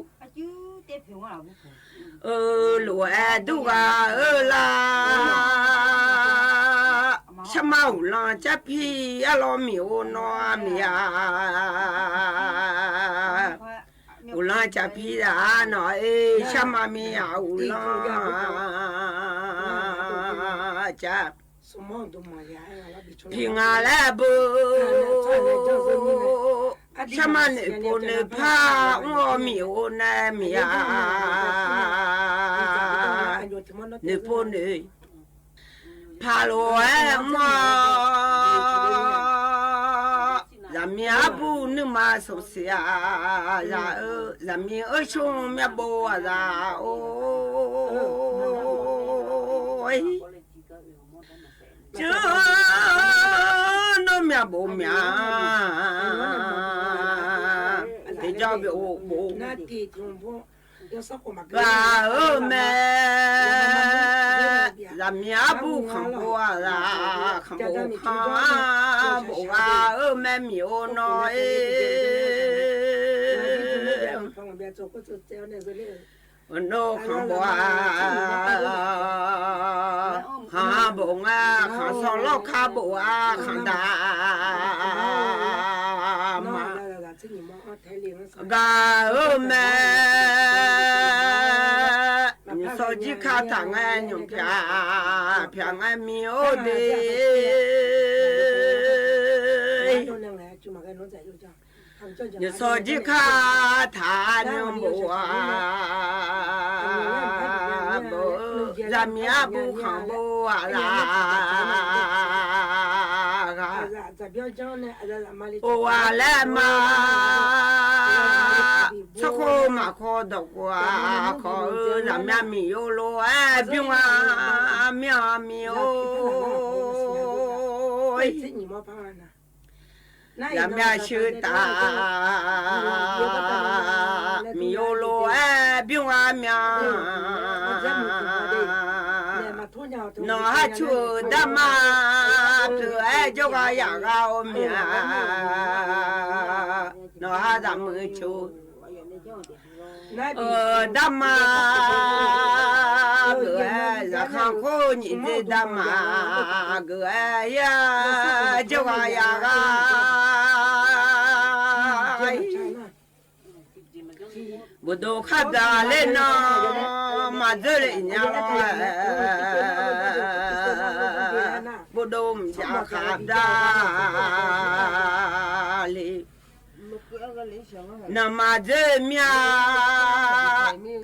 Eu, lof-aer durghaq-eu lar, sharma uqlanr carpir arlawr miq-or nawr-a miq-a. Uqlanr carpir zaq-ar nawq-aer sharma mir-aq uqlanr car. Piq ngaq laer beu, sharma noeqpov noeqpar mr-awr miq-or nae miq-a. Noeqpov noeq paq lof-aer mr-awr, zaqmiq arbuq nuima smq siq-a. Zaq-eu zaqmiq-eu shmr myavbov-aq zaq-or, jir nawr myavbov mya, tiqjawr byov bof ghaq-eu mae. Zaqmiq arbuq khanqbof-aq zaq, khanqbof khanq-anr bof ghaq-eu mae miq-or nawr-ir. Nawr khanqbof-a, khanq-anr bof nga, khanqsanq lawrkar bof-a, khanqdaq ma. Gaq-eu mae, nymqshawr jirkar taq ngae nymq pyaq, pyaq ngae miq-or de. Nymqshawr jirkar taq nymq bof-a, bof-eu zaqmiq arbuq khanqbof-aq laf ghaq. Of-aq laer ma, tsawrkhawf maqkhawf dawqkhof-aq khawf-eu zaqmyav miqyo lof-aer bymr-a, myanr miq-or. Zaqmyav sheuqtaf miqyo lof-aer bymr-a, myanr nawq ha cu-euq darma pyeuf-aer jawrgar yaq ghaq-awr mya. Nawq ha zaqmuiq coq-eu darma geuf-aer, zaqkhav khoer nyiq dzer darma geuf-aer, yar jawrgar yaq ghaq-ir. Bofdov khar daqler nan maqdzeur le nya lawr-aer, bofdov mqjav khar daqler. Naq maqdzeur mir-a,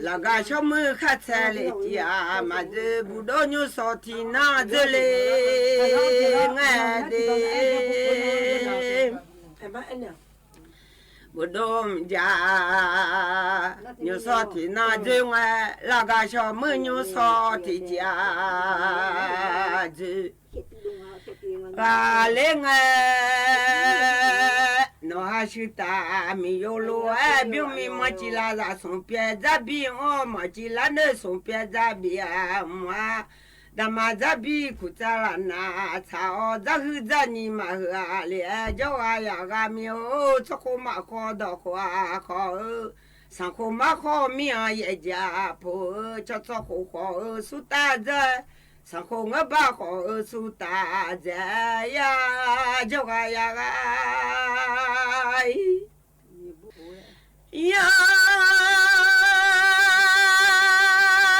lafgar shawr muir khar tsaev le tiq-aq, maqdzeur bufdov nymrshawr tiq nar dzeur le ngae de. Bofdov mqjav, nymrshawr tiq nar dzeur ngae, lafgar shawr muir nymrshawr tiq tiq-aq dzeur. Ghaqler ngae, nawq ha shuiq taf miqyo lof-aer bymr mi manr civ lar zaq smq pyaev dzarbi-anr, manr civ lar noeq smq pyaev dzarbi-aq mq-a. Daqma dzarbi kuqtsav laf nav tsaq-awr, dzar huiq dzar nyiq maqheuq-aq le-aer jawrghaq yaq ghaq mir-or, tsawrkhof maqkhawf dawqkhof-aq khawf-eu, sanqkhof markhawf mir-anr yaef jaq poq-eu, cawtsawrkhof khawf-eu surtav dzae, sanqkhof ngeurbav khawf-eu surtav dzae, yar jawrghaq yaq ghaq-ir. Yar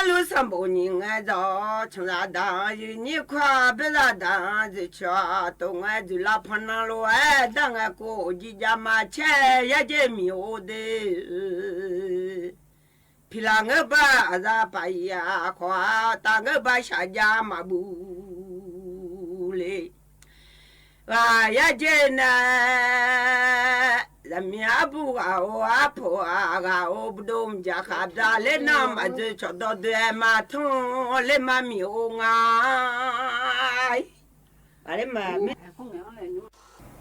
luf sanqbof nyiq ngae dawq, canqzaq daq-anr yuif nyir kawr-aq, baerzaq daq-anr dzoeqcawq-aq, tof ngae dzoeqlar pannan lof-aer dar ngae, kof-eu jirjav maqcaer yarjaer miq-or de. Piqlaq ngeurbav aqzaq paq-iq-aq khawf-aq, taf ngeurbav shaqjav maqbuf le. Ghaq yarjaer nae Miq arbuq ghaq-or, arpoq ghaq-or, bdov mqjaq khaqda ler nar maqdzoe cawqdawq doe-aer ma tanr ler ma miq-or nga.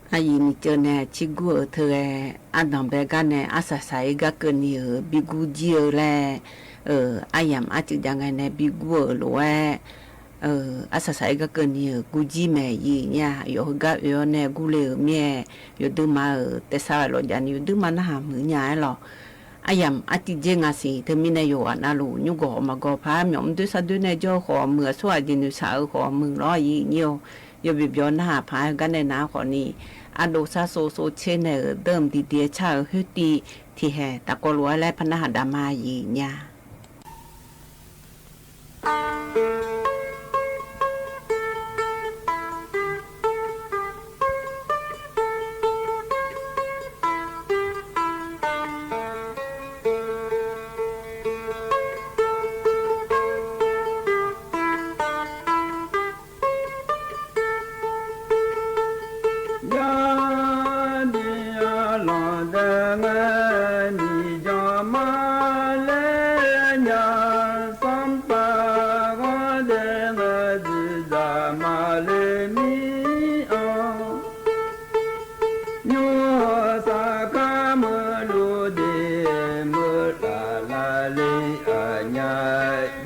Aqyuif miqceuv nae cirgur-euq teu ghae, ardanq bae gar nae arsaq saq-ir gar keuvni-euq bi gur jir-eu laer, aryamq arcuiv jav ngae nae bi gur-euq lof-aer, arsaq saq-ir gar keuvni-euq gur jir maeq yif nyir-a. Yawf heugar oe-awr nae gur le-euq mir-aer, yawduima-euq taesav-aer lawq jaf ni yawduima narhaq muiq nya-aer lawq. Aryamq arcuiv jer nga siq. Teumirnae yawqghaq navluf nymrgawq maqgawq paq-aer myawf mr doer sar doer nae jawr-eu khawf muiq, aqsur aqjeq noeqshaq-eu khawf muiq lawr yif nyir-awr, yawbyaq byawq narhaq paq-aer heugar nae nar khawf ni, ardov sar sov sov tser nae-euq deuq mqdiq diq-aer car-euq khoertiv tiqhaeq taqkawv lof-aer laer par narhaq daq ma yif nya. Jaqdui arlawq dae ngae, miqjawq ma ler nya, sanrpaq ghawr dae ngae, dzuiqdzaq ma le mir-anr. Nymr-euq saqkar meuq luf de, meuq laf laf le aqnya,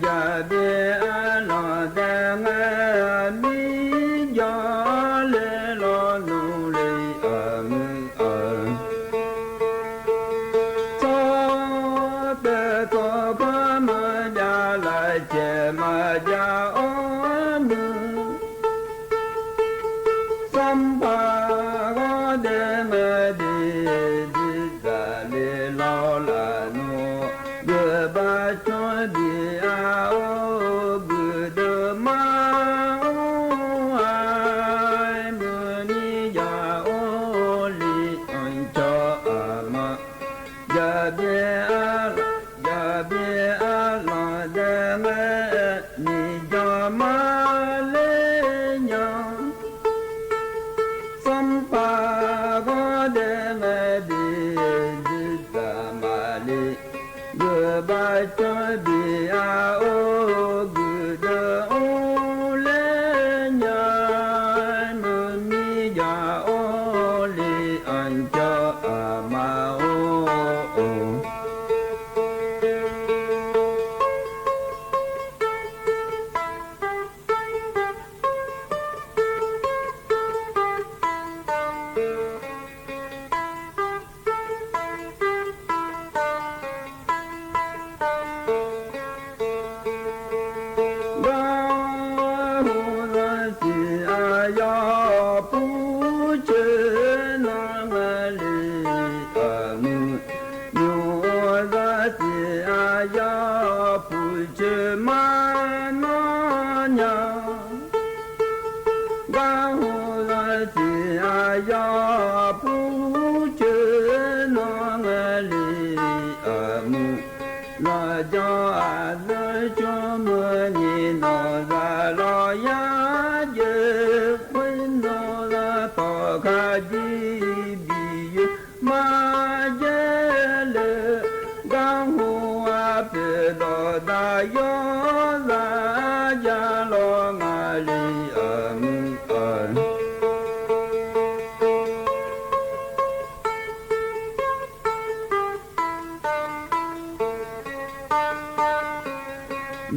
jaqbyae arlawq dae ngae, mirjawr le lawnmr le aqmuiq-aq. Tsawrtaev tsawrkar maqjav, lafcaeq maqjav-awr muiq. Sanrpaq ghawr dae ngae de, dzuiqdzaq le lawr laf nmr. Geufbav canr bi-a-or, guiqdeuq mar-or-a, muiq ni jav-or le anqcawq aqma. Jaqbyae arlawq, jaqbyae arlawq dae ngae, miqjawq ma ler nya. Sanrpaq ghawr dae ngae de, dzuiqdzaq ma le. Geufbav canr bi-a-or, guiqdeuq mr ler nya, muiq ni jav-or le anqcawq aqma-or. Garhu zanqsiq aqyawf puqcoeq nan nga le, aqmuiq nymq-or zanqsiq aqyawf puqcoeq mar nan nya. Garhu zanqsiq aqyawf puqcoeq nan nga le, aqmuiq lafjawr aqzanr cmr muiq ni nawq zaq lawq yar jeuq khoer nawq zaq tawq kaq jir bi yoe mar jaer le. Garhu arpoeq dawqdaq yawr zaq jar lawr nga le, aqmuiq-aq.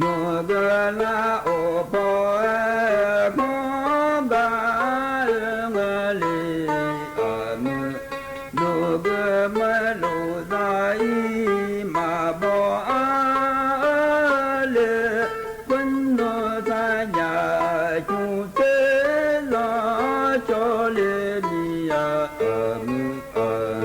Nawq geu lar of paw-aer kanr gar-eu nga le, aqmuiq. Nawq geu maerlof zaq-ir maqbaw ar-eu le, khoer nawq sar nyaf cmr tser zanr cawv le ni-a, aqmuiq-aq.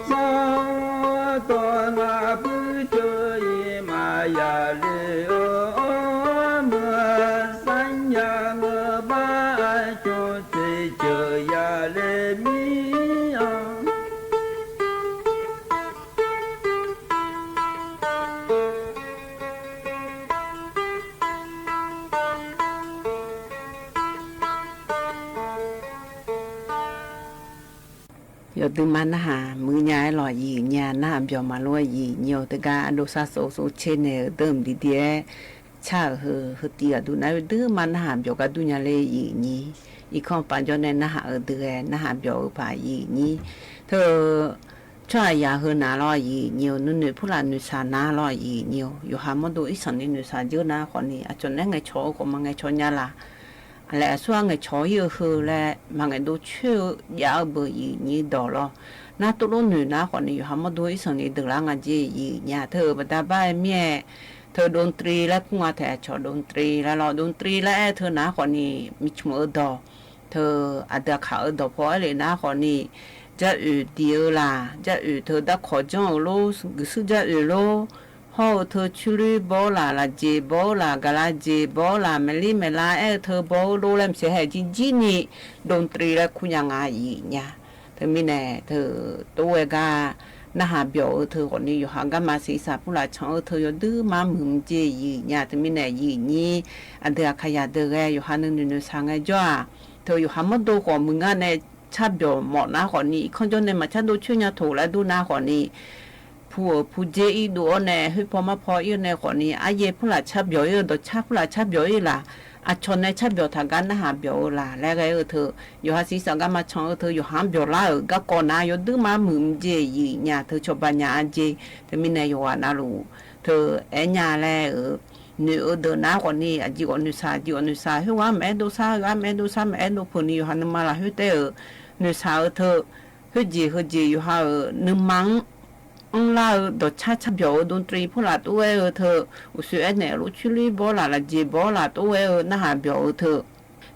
Sanr tawq ngaq puiv ceuv-ir maqya le-eu, meuq sar nya ngeur bar cmr tser ceuv ya le mir-anr. Yawduima narhaq muiq nya-aer lawq, yiq nya narhaq byawq maqlof-aer yiq nyir-awq. Teugar ardov sar sov sov tser naeq-euq deuq mqdiq diq-aer car-euq heu, heu tiv ghaq duq nar-aer duima narhaq byawq gar dur nya le yiq nyir. Irkanr paf jawr nae narhaq-euq deuq ghae narhaq byawq-eu paq yiq nyir. Teu tsawrhaqzaq heu nav lawr yiq nyir-awq. Nuinoeq purlaf noeqshaq nar lawr yiq nyir-awq. Yawqha mawrdo irsanq ni noeqshaq dzeur nar khawfni aqcawq naeq-aer ngaeqcawq-eu khawf maqngaeqcawq nya laf. Aqlaeq aqsur-aq ngaeqcawq ir-eu heu laer maqngaeq dov coer-eu jav-eu beuq yiq nyir dawq lawr. Nar tov lof noeq nar khawfni yawqha mawrdo irsanq ni deuq lar nga jeq yiq nya. Teu-euq baqda bar-aer mir-aer teu ดนตรี laer kur nga taef aqcawq ดนตรี laer lawr. ดนตรี laer aer-eu teu nar khawfni miqcmq-eu dawq teu aqdui aqkaq-eu dawq paw aer lef nar khawfni, jaroeq diq-eu laq, jaroeq teu darkawq janr-euq lor, guiqshuir jaroeq lor, hawr-eu teu coerloer baw-eu laq, lafjeq baw-eu laq, gaqlaf jeq baw-eu laq, maeqlir maeqlav aer-eu teu baw-eu lor laer mqsaeq haeq jirjir ni ดนตรี laer kur nya nga yiq nya. Teumirnae teu tov-aer gar narhaq byawq-eu teu khawfni yawqha garma siqsaq purlaf can-eu teu yawduima muiq mqjeq yiq nya. Teumirnae yiq nyir aqdui aqkaq yaq deuq ghae yawqha nuinoeq noeqshaq ngaejawr-aq, teu yawqha mawrdo khawf muiq ngar nae car byawq mawf nar khawfni irkanr jawr nae maqcar dov coer nya toq laer dur nar khawfni pu-euq pudzer irdov-awr nae khoerpaw marpaw ir-eu nae khawfni aryaer purlaf car byawq ir-eu dawqcar purlaf car byawq ir laq, aqcawq nae car byawq taq gar narhaq byawq-eu laq laer ghae-eu teu, yawqha siqsaq garma can-eu teu yawqha-anr byawq lar-euq garkawv nar yawduima muiq mqjeq yiq nya. Teu cawba nya-a jeq. Teumirnae yawqghaq navluf teu aer nya laer-euq noeq-eu deuq nar khawfni aqjeq ghawf noeqshaq, aqjeq ghawf noeqshaq, khoerghaq-anr maqaer dov sar, ghaq maqaer dov sar, maqaer dov peuq ni yawqha nuima lafkhoer taef-euq noeqshaq-eu teu, khoerjeq heujeq yawqha-euq nuima-anr anrlar-eu dawqcar car byawq-eu ดนตรี purlaf tov-aer-eu teu, uqshoe aernaeq-euq lof coerloer baw-eu laq, lafjeq baw-eu laq tov-aer-eu narhaq byawq-eu teu,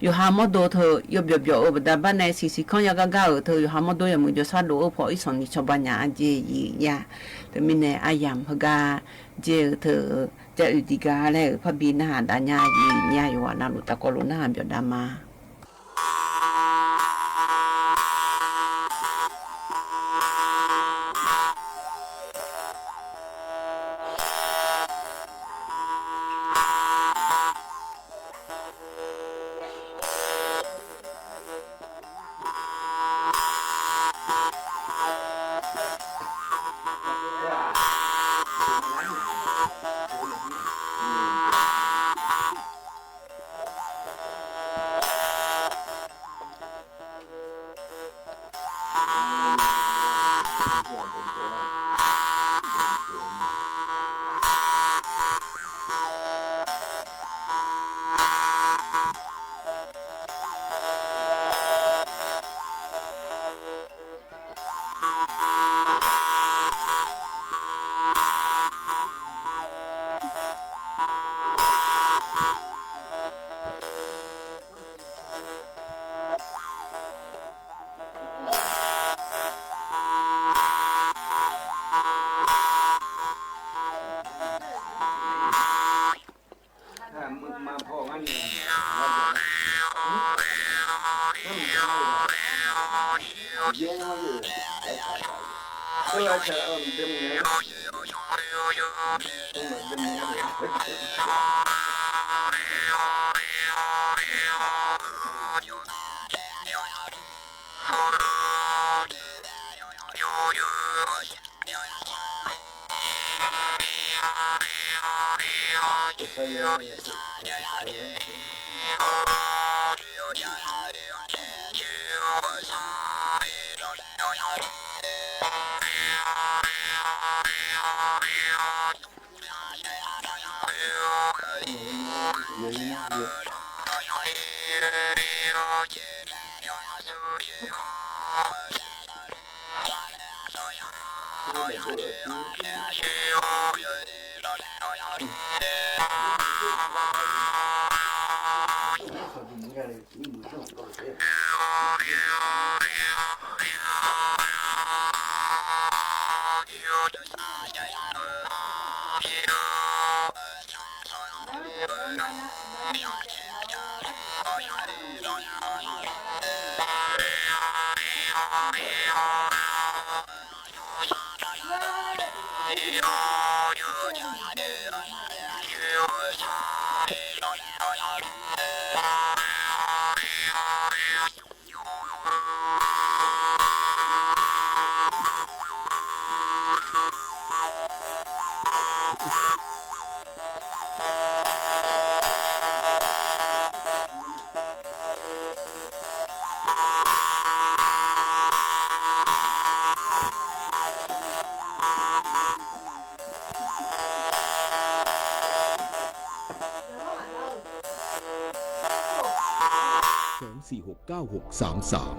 yawqha mawrdo teu yawbyawq byawq-eu baqda bar nae siqsiq kanr yagar gar-euq teu yawqha mawrdo yawmuiq jawrshar dov-eu paw irsanq ni cawba nya-a jeq yiq nya. Teumirnae aryamq heugar dzae-eu teu, jaroeq diq gar laer-euq parbi narhaq dav nya yiq nya. Yawqghaq navluf tafkawv lof narhaq byawq dav ma. สี่หกเก้าหกสามสาม